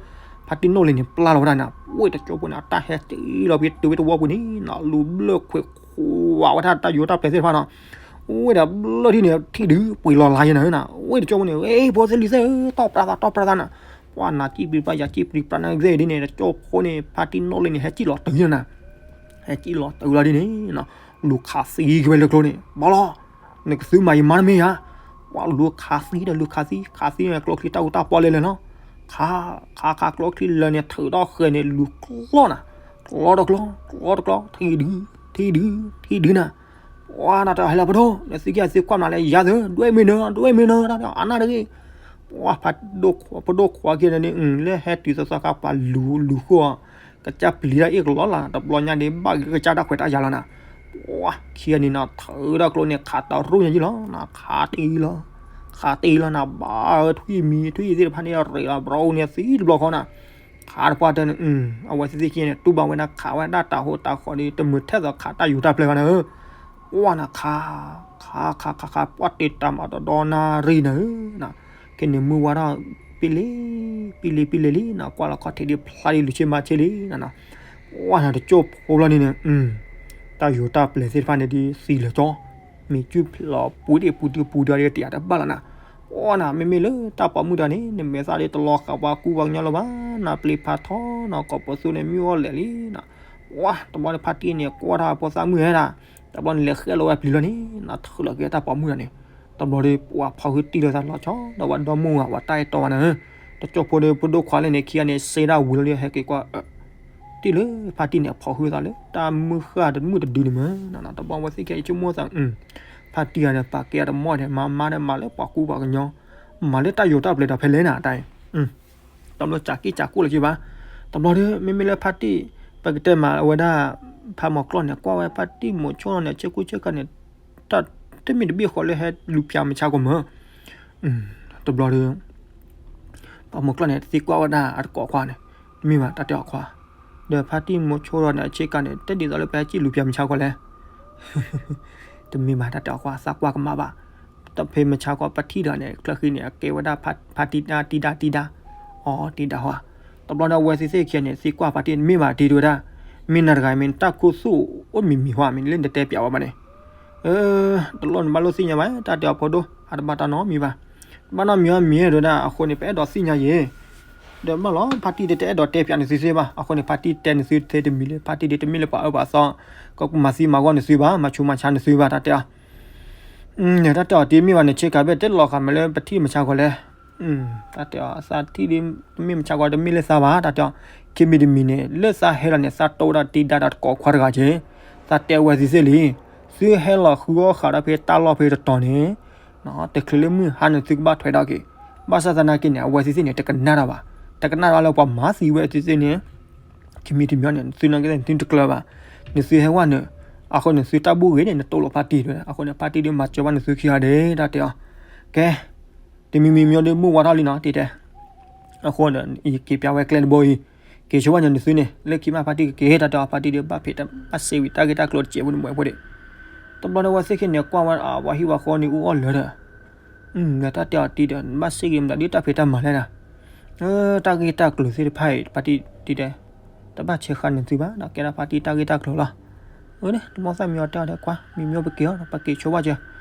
ဖါတံၢ်နိၣ်လ့ၤန့ၣ် ပျၢ်လီၤဝဲဒၣ်နၤ, ဝဲတကၠိဖိန့ၣ် အတၢ်ဟဲစံၣ်လီၤဖဲတုၤဝဲတဝီပူၤန့ၣ်နၤ လူၤဘျၢၣ်ခွဲးခွးဝဲဒၣ်တၢ်ယိၤတၢ်ပျဲၤသ့ၣ်တဖၣ်နီၤ, ဝဲဒၣ်ဘျၢၣ်ထံၣ်န့ၣ် ထံၣ်ဒုးပှ့ၤလီၤလါယဲနၤဧၢနၤ, ဝဲတကၠိဖိန့ၣ် အ့ ဖိသ့ၣ်လံၤသ့ၣ်ဧၢ တီၢ်ပြးသး တီၢ်ပြးသးနၤ, ပှၤနၤစံၣ်ပြံပြါ ယၤစံၣ်ပြံပြါနၤကသ့ၣ်ဒ်န့ၣ် တကၠိဖိန့ၣ် ဖါတံၢ်နိၣ်လ့ၤန့ၣ် ဟဲစံၣ်လီၤတုၤနၤ ဟဲစံၣ်လီၤတုၤလီၤဒ်န့ၣ်, လူၤခးသံက့ၤဝဲလၢကျိန့ၣ် ဘၣ်လီၤ, နကသုမၤယမါတမ့ၢ်ဧါ, ပှၤလူၤခးသံဒီးလူၤခးသံ ခးသံန့ၣ် ကျိချံတၢ်အူတၢ်ပီလဲၤလဲၤနီၤ, ခး ခးခးကျိချံလၢာ်န့ၣ် ထုးထီၣ်ဃဲၤန့ၣ် လူၤကျီနၤ, ကျီတကျီ ကျီတကျီ ထံၣ်ဒုး ထံၣ်ဒုး ထံၣ်ဒုးနၤ, ပှၤနၤတၢ်ဟဲလၢပဒိၣ် နသုက့ၢ်သုကွၢ်မနုၤလဲၣ် ယၤသၢ ဒွဲၣ်မ့ၢ်နၢၤ ဒွဲၣ်မ့ၢ်နၢၤ တၢ်အနၢ်တဂ့ၤ ပှၤဖးဒိၣ်ခွါ ဖးဒိၣ်ခွါက့ၤန့ၣ် လၢဟဲတုၤသီသီခါ ပှၤလူၤလူၤဃိ ကစၢ်ပျံၤတၢ်အ့ၣ်ကလီလီၤ တဘျီညါဒ်ဘၣ်ဂ့ၤကစၢ်တၢ်ခွဲးတၢ်ယာ်လီၤနၤ, ပှၤခံဂၤန့ၣ်နၤ ထုးတၢ်ကျိန့ၣ် ခးတရူၢ်ညါယံလီၤနၤ ခးတ့ၢ်လီၤ, ခးတ့ၢ်လီၤနၤ ဘၣ်ထွံၣ်မံၤထွံၣ်သ့ၣ်တဖၣ်န့ၣ် ရ့းလီၤ ဘြီန့ၣ်သံတဘျီဃီနၤ ခးတပှၢ်တၢၢ်န့ၣ် အဝဲသ့ၣ်သ့ၣ်ခံန့ၣ် တူၢ်ဘၣ်ဝဲဒၣ်ခးဝဲဒၣ်တၢ်ဟိတၢ်ဃီဒီး တမုာ်ထဲသိးခးတၢ်ယူၤတၢ်ပျဲၢ်ဘၣ်နၤဧၢ, ပှၤနၤခး ခးခးခးခး ပှၤတ့ၢ်တၢ်မၤတဒီနၣ်ရံၣ်နၤဧၢ, ခဲန့ၣ်မုၢ်ဝါထီၣ် ပံလ့ ပံလ့ ပံလ့လံနၤ ကွၢ်လီၤခီၣ်ထံးဒ်ဖျါဒ်လူၤဆ့မၤဆ့လံနၤ, ပှၤနၤတကၠိဖိလီၤန့ၣ်န့ၣ် တၢ်ယူၤတၢ်ပျဲၢ်သ့ၣ်တဖၣ်န့ၣ် ဒ်သံလၢာ်ကၠီ မ့ၢ်ကုၢ်ဖျီပူၤဒ့ၣ်ပူၤဒုပူၤဒီးတယာ်တဘၣ်လီၤနၤ, ပှၤနၤ မ့မ့ၢ်လၢတၢ်ပိာ်မုၣ်တဂၤန့ၣ် နမဲာ်သၣ်ဒ်တလီၤဃာ်ပှၤကူပှၤကညီလၢၤဘၣ်, နပျံၤဖးထီနီၤ ကိးပသူန့ၣ် မုၢ်အီၣ်လဲၣ်လံနၤ, ပှၤတဘျီန့ၣ် ဖါတံၢ်န့ၣ် ကွၢ်ထီၣ်ဖိသၣ်မုၣ်ဟဲဒၣ်, တဘျီန့ၣ် လဲၤဃဲလီၤဝဲပျံၤလီၤန့ၣ် နၤထုးလီၤက့ၤတၢ်ပိာ်မုၣ်တဂၤန့ၣ်, တဘျီဒီး ပှၤဖီၣ်ဟုတံၢ်လီၤသးလီၤဆီဒီး ပှၤဒီမါဝၤ ပှၤတၢ်အဲၣ်တီဝဲနၤဧၢ, တကၠိဖိဒီး ပဒိၣ်ခွါလၢန့ၣ် ခံဂၤန့ၣ် စ့ဒၣ်ဝံၤလီၤဒီး ဟဲက့ၤကွၢ် တံၢ်လၢဖါတံၢ်န့ၣ် အဖီၣ်ဟုသးလၢ တၢ်မုၢ်ဃၢ်တမုၢ်တဒုန့ၣ်မး, တဘျီဝဲသ့ၣ်ခံဂၤဆိကမိၣ်သး, ဖါတံၢ်ဂၤဒီး ပာ်ကဲအတမီၢ်ဒီး မၤမါဒီးမၤလၢပှၤကူပှၤကညီ, မၤလၢတၢ်ယိၤတၢ်ပျဲၢ်ဒီးဖဲလဲၣ်နၤတၢ်အံၤ, တဘျီစးက့ၢ်စးကိၣ်လၢၤက့ၤဘၣ်, တဘျီဒီး မ့မ့ၢ်လၢဖါတံၢ် ပကတဲမးအဝဲဒၣ် ဖးမီၤကျီၢ်န့ၣ် ကွၢ်ဝဲဖါတံၢ်မိၤဆိန့ၣ် ဆ့ကူဆ့ကၤန့ၣ် တၢ်တမ့ၢ်တဘ့ၣ်ဃီလၢဟဲလူၤပျၤမုၢ်ဆါကီးမး တဘျီဒီး ပှၤမိၢ်ကျီၢ်န့ၣ် တသံကွၢ်ဝဲဒၣ်အတကိးခွါန့ၣ်, တမ့ၢ်ဘၣ် တၢ်တဲအီၤခွါ, ဒီးဖါတံၢ်မိၤဆိဒီးန့ၣ် အဆ့ကၤန့ၣ် တဒ်သိးလၢပဟဲစံၣ်လူၤပျၤမုၢ်ဆါကီးလဲၣ်, တမ့ၢ်ဘၣ် တၢ်တဲအီၤကွၢ် သးကွၢ်ကမၣ်ဘၣ်. တဖဲမုၢ်ဆါခီပထံၣ်ဒီးန့ၣ် ချၢဃံန့ၣ် အကဲဝဲဒၣ်ဖါတံၢ်တံၢ်တံၢ်တံၢ်, အီ တံၢ်တံၢ်ဟီ. တဘျီဒီးအဝဲသ့ၣ်သ့ၣ်ခံဂၤန့ၣ် သံကွၢ်ဖါတံၢ် တမ့ၢ်ဘၣ်တံၢ်တဲဝဲဒၣ်, မ့ၢ်နၤတဂၤမ့ၢ်နတၢ်ခူသူၣ်အိၣ်မံၤမံၤဟီဧါ မ့ၢ်လၢနတတဲပၠးဝဲဘၣ်န့ၣ်. တလိၣ်နဘၣ်လိၣ်သ့ၣ်ညါဘၣ် တၢ်တဲအီၤဖိဒိၣ် အတဘၣ်တၢ်နီတမံၤဘၣ်. ဘၣ်နီတမံၤမ့ၢ်တဲဝဲဒၣ် အဃိန့ၣ် ပအဲၣ်ဒိးသ့ၣ်ညါယဲ ဒီးမ့ၢ်လီၤ ဖါတံၢ်တတဲအဲၣ်ဒိးတဲပၠးနသုသ့ဘၣ်. အဃိန့ၣ် ဖါတံၢ်တဲနသုသ့တမံၤလၢ ဖါတံၢ်ဒ်တမ့ၢ်လၢပှၤအၢပှၤသီ ကမၤသံမၤဂီၢ်နသုဘၣ် မၤဆူးမၤဆါနသုဘၣ် တၢ်တဲအီၤ. တၢ်တဲအီၤတမ့ၢ်ဘၣ်န့ၣ် ဆ့ကၤဘၣ်တဲလီၤဃာ်မးလၢပထံၣ်မုၢ်ဆါခီလဲၣ်. တၢ်တဲအီၤ သးထံၣ်ဒ်တမ့ၢ်မုၢ်ဆါခီတမ့ၢ်လၢသးဘၣ် တၢ်တဲအီၤ. ခံမံၤတမံၤန့ၣ် လၢသးဟဲလီၤန့ၣ် သးတိၢ်ဝဲဒၣ်တံၢ်ဒါဒီးတကိးခွါတဂၤက့ၤ သးတဲဝဲသုသ့လံ. သုဟဲလီၤဃုအီၣ်ဃာ်ဒီးဖဲတၢ်လီၢ်ဖဲတတီၤန့ၣ် တချုးလၢမုၢ်ဟါန့ၣ်သုကဘၣ်ထွဲဒၣ်က့ၤ. ဘၣ်ဆၣ်သနာ်က့န့ၣ် အဝဲသ့ၣ်သ့ၣ်န့ၣ် တကနၣ်တၢ်ဘၣ်. တကနၣ်တၢ်လၢပှၤမၤသံဝဲသုသ့ၣ်န့ၣ် ခံမံၤတမံၤန့ၣ် သုနာ်က့သ့ၣ်န့ၣ် သုတကျၢၤဘၣ်. နသုဟဲဝဲန့ၣ် အဃိန့ၣ် သုတၢ်ဘူၣ်ဂ့ၤန့ၣ် နတိၢ်လိာ်ဖါတံၢ်တဲဝဲ. အဃိန့ၣ် ဖါတံၢ်ဒ်မၤစၢၤဘၣ်နသုခံဂၤဒဲး တၢ်တဲအီၤ. ကဲ တမံၤမံၤမံၤဒ်မုၢ်ဝါထီၣ်လံနီၤ တံၢ်တဲ. အဃိန့ၣ် ယက့ၤပၠးဝဲကျဲတဘိအံၤ က့ၤဆိဝဲန့ၣ်နသုန့ၣ် လၢခံမးဖါတံၢ်ကက့ၤ တၢ်တဲအီၤ ဖါတံၢ်ဒ်ဘၣ်ဖံးတၢ်ဘၣ်စ့ဝံၤတၢ်ဂ့ၢ်တၢ်ကျိၤတစဲးဖိန့ၣ်မ့ၢ်ဖိဒံး. တဘျီန့ၣ် အဝဲသ့ၣ်ခံန့ၣ် ကွၢ်ဝဲအဝၤဟံၣ်ဝၤဃီန့ၣ်အူအီၣ်လၢာ်ဒီး ဒီးတၢ်တဲအီၤတံၢ်ဒီး နဘၣ်စ့ၢ်ကီးမတၤဒ်တၢ်ဖံးတၢ်မၤလဲၣ်ဒီး တၢ်ဂ့ၢ်တၢ်ကျိၤသ့ၣ်တဖၣ်အံၤ ဖါတံၢ်တဲ တဘၣ်ဆဲးဃာ်န့ၢ်သုဘၣ်ဒီး ကဲဒၣ်ဖါတံၢ်တၢ်ဂ့ၢ်တၢ်ကျိၤလီၤ. အၢန့ၣ် တမီၢ်သၣ်မံအီၤတဲအီၤဒီး ကွၢ် မံမံအီၤပက့ၤအီၤဒီး ပက့ၤဆိဘၣ်ကဲ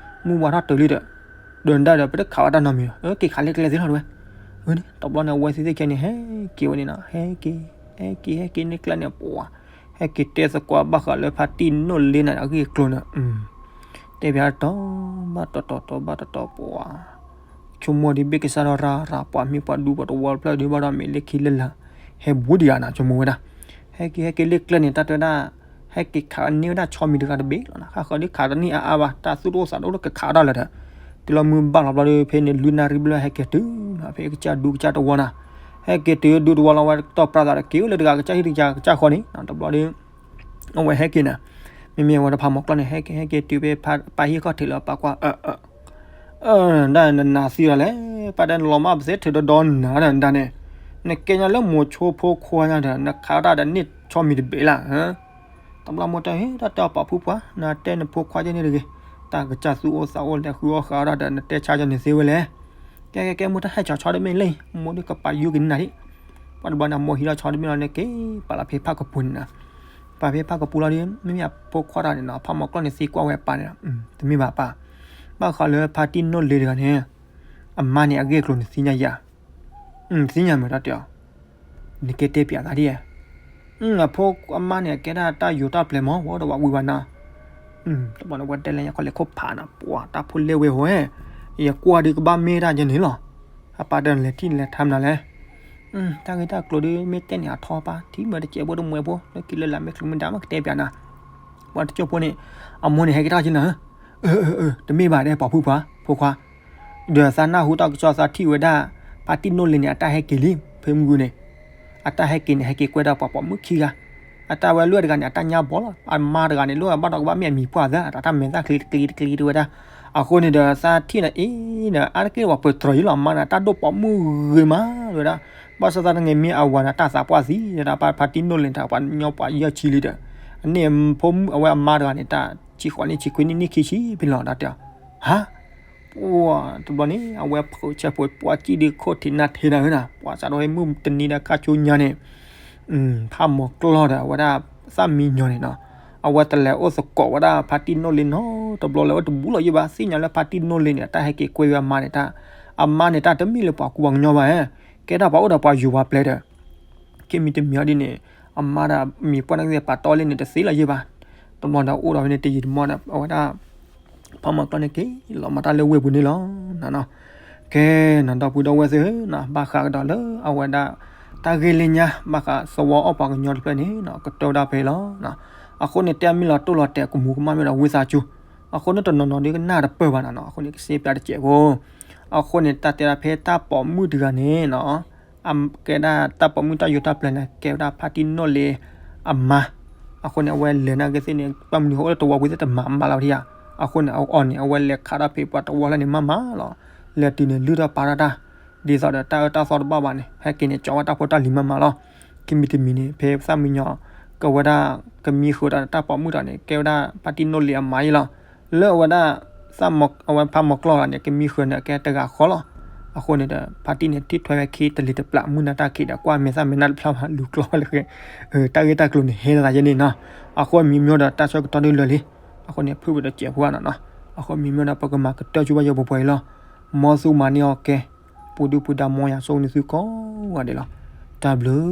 မုၢ်ဝါထီၣ်တုၤလံဒီး ဒီးနဒၣ်ဒီး ပတခးဝဲတၢ်နီတမံၤ က့ၤခးလၢကျဲသ့လီၤတဝဲ. အၢန့ၣ် တဘျီန့ၣ် အဝဲသ့ၣ်သ့ၣ်ခဲန့ၣ် ဟဲက့ၤဝဲန့ၣ်နီၤ ဟဲက့ၤ ဟဲက့ၤ ဟဲက့ၤန့ၢ်ကျဲန့ၣ် ပှၤ ဟဲက့ၤတဲသကိးဘၣ်ဃးလၢဖါတံၢ်နီၣ်လ့နၤအဂ့ၢ်အကျိၤန့ၣ် တဲဘၣ်တတီၤဘၣ်တတီၤ တတီၤဘၣ်တတီၤ ပှၤ ဆိကမိၣ်ဒ်ဘ့ၣ်ကစၢ်ထီၣ်ရၤရၤ ပှၤမ့ၢ်ပှၤဒူပှၤတဝီတဖျၢၣ်ဒ်ဘၣ်ဒီး မ့ၢ်လၢခံလၢလာ် ဟဲဘူးဒံးဧါနီၤ ဆိကမိၣ်ဝဲဒၣ်. ဟဲက့ၤ ဟဲက့ၤလၢကျဲန့ၣ် တၢ်တဲဝဲဒၣ် ဟဲက့ၤခးန့ၢ်ဝဲဒၣ်ဆီမံၤတဂၤတဘ့ၣ်လီၤနီၤ ဃၣ်ဃၣ်ဒ်ခးတန့ၢ်အါအါဘၣ် တၢ်သူၣ်တအိၣ်သးတအိၣ်လၢကခးတၢ်လၢာ်ဒီး တုၤလီၤမုၢ်ဘၣ်လီၤဘျီဒီး ဖဲန့ၣ် လွံၢ်နၣ်ရံၣ်ဘျီ ဟဲက့ၤတုၤနီၤ ဖဲကစၢ်ဒူကစၢ်တဝီနီၤ ဟဲက့ၤတုၤဒူတဝီလီၤဝဲတီၢ်ပြးသးဒီး က့ၤအိၣ်လၢတဂၤကစၢ်ဟံၣ်တဂၤကစၢ်ဃီန့ၣ် တဘျီဒီး အဝဲဟဲက့ၤနီၤ မ့မ့ၢ်အဝဲတဖးမီၤကျီၢ်န့ၣ် ဟဲက့ၤ ဟဲက့ၤတုၤဖဲပၢ်ဟံၣ်ခီၣ်ထံးလၢပၢ်ကွၢ် အၢ ဒၣ်နနၤသံလီၤလဲၣ် ပၢ်ဒၣ်နလီၤမၢ်ပသ့ထုးဒီဒီနၤဒီးနဒၣ်န့ၣ် နကဲညါလၢမိၤဆိဖိခွါညါဒီး နခးတၢ်ဒီးန့ၢ်ဆီမံၤတဘ့ၣ်လၢ် တဘျီမိၢ်တဲ တၢ်တဲအီၤပာ်ဖုပှၤ နတဲနဖိခွါကဲန့ၣ်တဂ့ၤ တၢ်ကစၢ်သူၣ်အိၣ်သးအိၣ်လဲၤဃုအီၣ်ဃာ်တၢ်ဒီး နတဲဆါကဲန့ၣ်သ့ဝဲလဲၣ် ကဲကဲကဲ မိၢ်တၢ်ဟဲကၠီၤဆီတမ့ၢ်လံ မိၢ်ဒ်ကပာ်ယုၢ်က့ၤနၤဒံး ပှၤတဘျီန့ၣ် မိၢ်ဟံးထီၣ်ဆီတမ့ၢ်လီၤန့ၣ် က့ၤပာ်လီၤဖဲဖၣ်ကပူၤန့ၣ်နီၤ ပာ်ဖဲဖၣ်ကပူၤလီၤဒီး မ့မ့ၢ်အဖိခွါတဂၤန့ၣ်နီၤ ဖးမီၤကျီၢ်န့ၣ် သံကွၢ်ဝဲအပၢ်န့ၣ်ဒီး တမ့ၢ်ဘၣ်ပၢ် ဘၣ်ဃးလၢဖါတံၢ်နီၣ်လ့တဂၤန့ၣ် အမါန့ၣ် အဂ့ၢ်အကျိၤနသ့ၣ်ညါယၤ သ့ၣ်ညါမ့ၢ်တၢ်တဲအီၤ နကဲတဲပျးသးဒ်ဧါ အဖိအမါန့ၣ် အကဲဒၣ်တၢ်ယိၤတၢ်ပျဲၤမး ဝဲဒီးဝဲဝံၤဘၣ်နၤ တဘျီန့ၣ် ဝဲတဲလဲၣ် ယခီလဲၤခိၣ်ဖးနၤ ပှၤတၢ်ဖိလဲၣ်ဝဲဟိၣ် ယကွၢ်ဒ်ကဘၣ်မ့ၢ်တၢ်ယဲန့ၣ်လီၤ အပၢ်တဲလဲၤထံၣ်လဲၤထါမနုၤလဲၣ် တၢ်ဂ့ၢ်တၢ်ကျိၤဒ်မ့ၢ်တဲန့ၣ် အထီပၢ် ထံၣ်မ့ၢ်တစဲးဖိတမှဲၤဖိ လၢခံလၢလာ်မ့ၢ်ချုးမ့ၢ်ဒါမ့ၢ်ကတဲပျးနၤ ပှၤတကၠိၢ်ဖိန့ၣ် အမိၢ်န့ၣ် ဟဲက့ၤထီၣ်က့ၤနၤ တမ့ၢ်ဘၣ်ဒဲး ပာ်ဖုပှၤ ဖိခွါ ဒီးသးနၢ်ဟူတၢ်ကစီၣ်သးထံၣ်ဝဲဒၣ် ဖါတံၢ်နီၣ်လ့န့ၣ် အတၢ်ဟဲက့ၤလံ ဖဲမုၢ်ဂီၤန့ၣ် အတၢ်ဟဲက့ၤန့ၣ် ဟဲက့ၤကွဲဒီးပှၤပိာ်မုၣ်ခံဂၤ အတၢ်ဝဲလွံၢ်တဂၤန့ၣ် အတၢ်ညါဘီလီၤ အမါတဂၤန့ၣ် လိၣ်ဘၣ်ဒီးကဘၣ်မ့ၢ်အမံၤပှၢ်သၢ အတၢ်မဲာ်သၣ်ချံတကျံတကျံတဝဲဒၣ် အဃိန့ၣ်ဒီး သးထံၣ်န့ၣ်အံၤန့ၣ် အါတက့ၢ်ပှၤပၢၤတြီၤယံလီၤ အမါန့ၣ် တၢ်ဒိၣ်ပိာ်မုၣ်ဂ့ၤမးတဝဲဒၣ် ဘၣ်ဆၣ်သနာ်က့မ့ၢ်အဝၤန့ၣ် တၢ်သးပှၢ်သံဒၣ် ဖါတံၢ်နီၣ်လ့န့ၣ် ပှၤကညီပှၤယဲၢ်ဆံလံဒီး အန့ၣ်ဖိမုၣ်အဝဲအမါတဂၤန့ၣ် တၢ်ဆံဃိးနံၣ် ဆံခွံနံၣ် နံၣ်ခံဆံဖဲလီၤ တၢ်တဲအီၤ ဟါ ပှၤတဘျီန့ၣ် အဝဲဖုးဆဲးဖိ ပှၤစံၣ်ဒုးခိၣ်ထံးနၢ်ထံးဒၣ်ဝဲဒၣ် ပှၤစးထီၣ်ဟဲမုၢ်တနံၤဒီးခါဆူညါန့ၣ် ဖးမီၤကျီၢ်ဒီး အဝဲဒၣ်သၣ်မံညီၤန့ၣ်နီၤ အဝဲတလဲၤအိၣ်သကိးဝဲဒၣ်ဖါတံၢ်နီၣ်လ့နီတဘျီလၢၤ အိၣ်တဘူးလီၤယံၢ်ဘၣ် သ့ၣ်ညါလၢဖါတံၢ်နီၣ်လ့န့ၣ် အတၢ်ဟဲက့ၤကွဲဝဲအမါန့ၣ် တၢ် အမါန့ၣ် တၢ်တမ့ၢ်လၢပှၤကူပှၤကညီဘၣ် ကဲဒၣ်ပှၤအိၣ်ဒီးပှၤယိၤပှၤပျဲၤဒီး ကဲမံၤတမံၤအီၤဒ်န့ၣ် အမါဒီးမံၤပှၢ်န့ၣ်က့ၤပာ်တီလ့န့ၣ် တသ့လီၤယံၢ်ဘၣ် တဘျီဒီးအိၣ်ဒီးဝဲန့ၣ်တယံာ်တမီၢ်ဒီး အဝဲဒၣ် ဖးမီၤကျီၢ်န့ၣ်က့ၤလီၤမၤတၢ်လၢဝ့ၢ်ပူၤန့ၣ်လီၤနီၤ ကဲနီၤ ဒီပုၢ်ဒီဝဲၢ်သ့ၣ်ဧၢနီၤ ဘၣ်ဃးကဒီးလၢအဝဲဒၣ် တၢ်ဂ့ၢ်လၢညါ ဘၣ်ဃးသဝီအီၣ်ပှၤကညီတဖျၢၣ်န့ၣ်နီၤ ကတၢၢ်ဝဲဒၣ်ဖဲအံၤလီၤ. အဃိန့ၣ် တဲမ့ၢ်လီၤတိၢ်လီၤတဲာ်ကမူၤကမၣ်မ့ၢ်ဒီးဝံသးစူၤ, အဃိန့ၣ်တနီၤနီၤဒ်ကနၣ်တပၢၢ်ဘၣ်နီၤနီၤ အဃိန့ၣ် ကစ့ပျးတစဲးဖိ အဃိန့ၣ် တၢ်တဲဒၣ်ဖဲတၢ်ပိာ်မုၣ်တဂၤန့ၣ်နီၤ ကဲဒၣ်တၢ်ပိာ်မုၣ်တၢ်ယိၤတၢ်ပျဲၤန့ၣ် ကဲဝဲဒၣ်ဖါတံၢ်နီၣ်လ့အမါ, အဃိန့ၣ် အဝဲလဲၤနာ်က့သ့ၣ်န့ၣ် ဘၣ်မနုၤအဃိလၢတဝီပူၤသ့ၣ်တမၤမၤလီၤဝဲဒၣ်ဧါ, အဃိန့ၣ် အအီၤန့ၣ် အဝဲလဲၤခးထီၣ်ဖဲပှၤတဝီလၢန့ၣ်မးမးလီၤ, လဲၤတုၤန့ၣ်လုၢ်ထီၣ်ပာ်ထီၣ်တၢ်, ဒ်သိးဒီးတၢ်အၢတၢ်သီတဘၣ်ဘၣ်န့ၣ် ဟဲက့ၤန့ၣ် ကၠီဝဲတၢ်ဖိတၢ်လံၤမးမးလီၤ, ခံမံၤတမံၤန့ၣ် ဖဲသၣ်မံညီၤ ကဝဲဒၣ် ကမံဃုာ်ဒီးတၢ်ပိာ်မုၣ်တဂၤန့ၣ် ကဲဝဲဒၣ်ဖါတံၢ်နိၣ်လ့ၤအမါယ့လီၤ. လၢအဝဲဒၣ် သၣ်မီ အဝဲဖးမီကျီၢ်တဂၤန့ၣ် ကမံဃုာ်န့ၣ် ကဲတဂၤဃီလီၤ. အဃိန့ၣ်ဒီး ဖါတံၢ်န့ၣ် ထံၣ်ထွဲဝဲခံတလ့ၤတပျၢ် မုၢ်နၤတၢ်ခံးဒီး ကွၢ်မဲာ်သၣ်မဲာ်နၢ်တဖျါဘၣ် လူၤကျီၢ်လၢ တၢ်ဂ့ၢ်တၢ်ကျိၤန့ၣ် ဟဲလၢသးယဲန့ၣ်နီၤ. အဃိမံၤမ့ၢ်ဒီးတၢ်ဆၢကတီၢ်ဒုးလၢာ်လံ, အဃိန့ၣ် ဖုၣ်ဝံၤဒီးစဲးဖိဂၤနီၤနီၤ. အဃိမံၤမ့ၢ်ဒီးပကမၤကတၢၢ်ဆူဘၣ်ယဲပှဲၤပှဲၤအံၤလီၤ. မ်သုမၤန့ၢ်အီၤကဲ, ပူၤဒုၣ်ပူၤဒါ မ်ယွၤဆိၣ်ဂ့ၤနသုကိးဂၤဒဲးလီၤ. တၢ်ဘျုး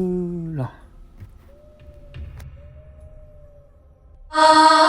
လီၤ.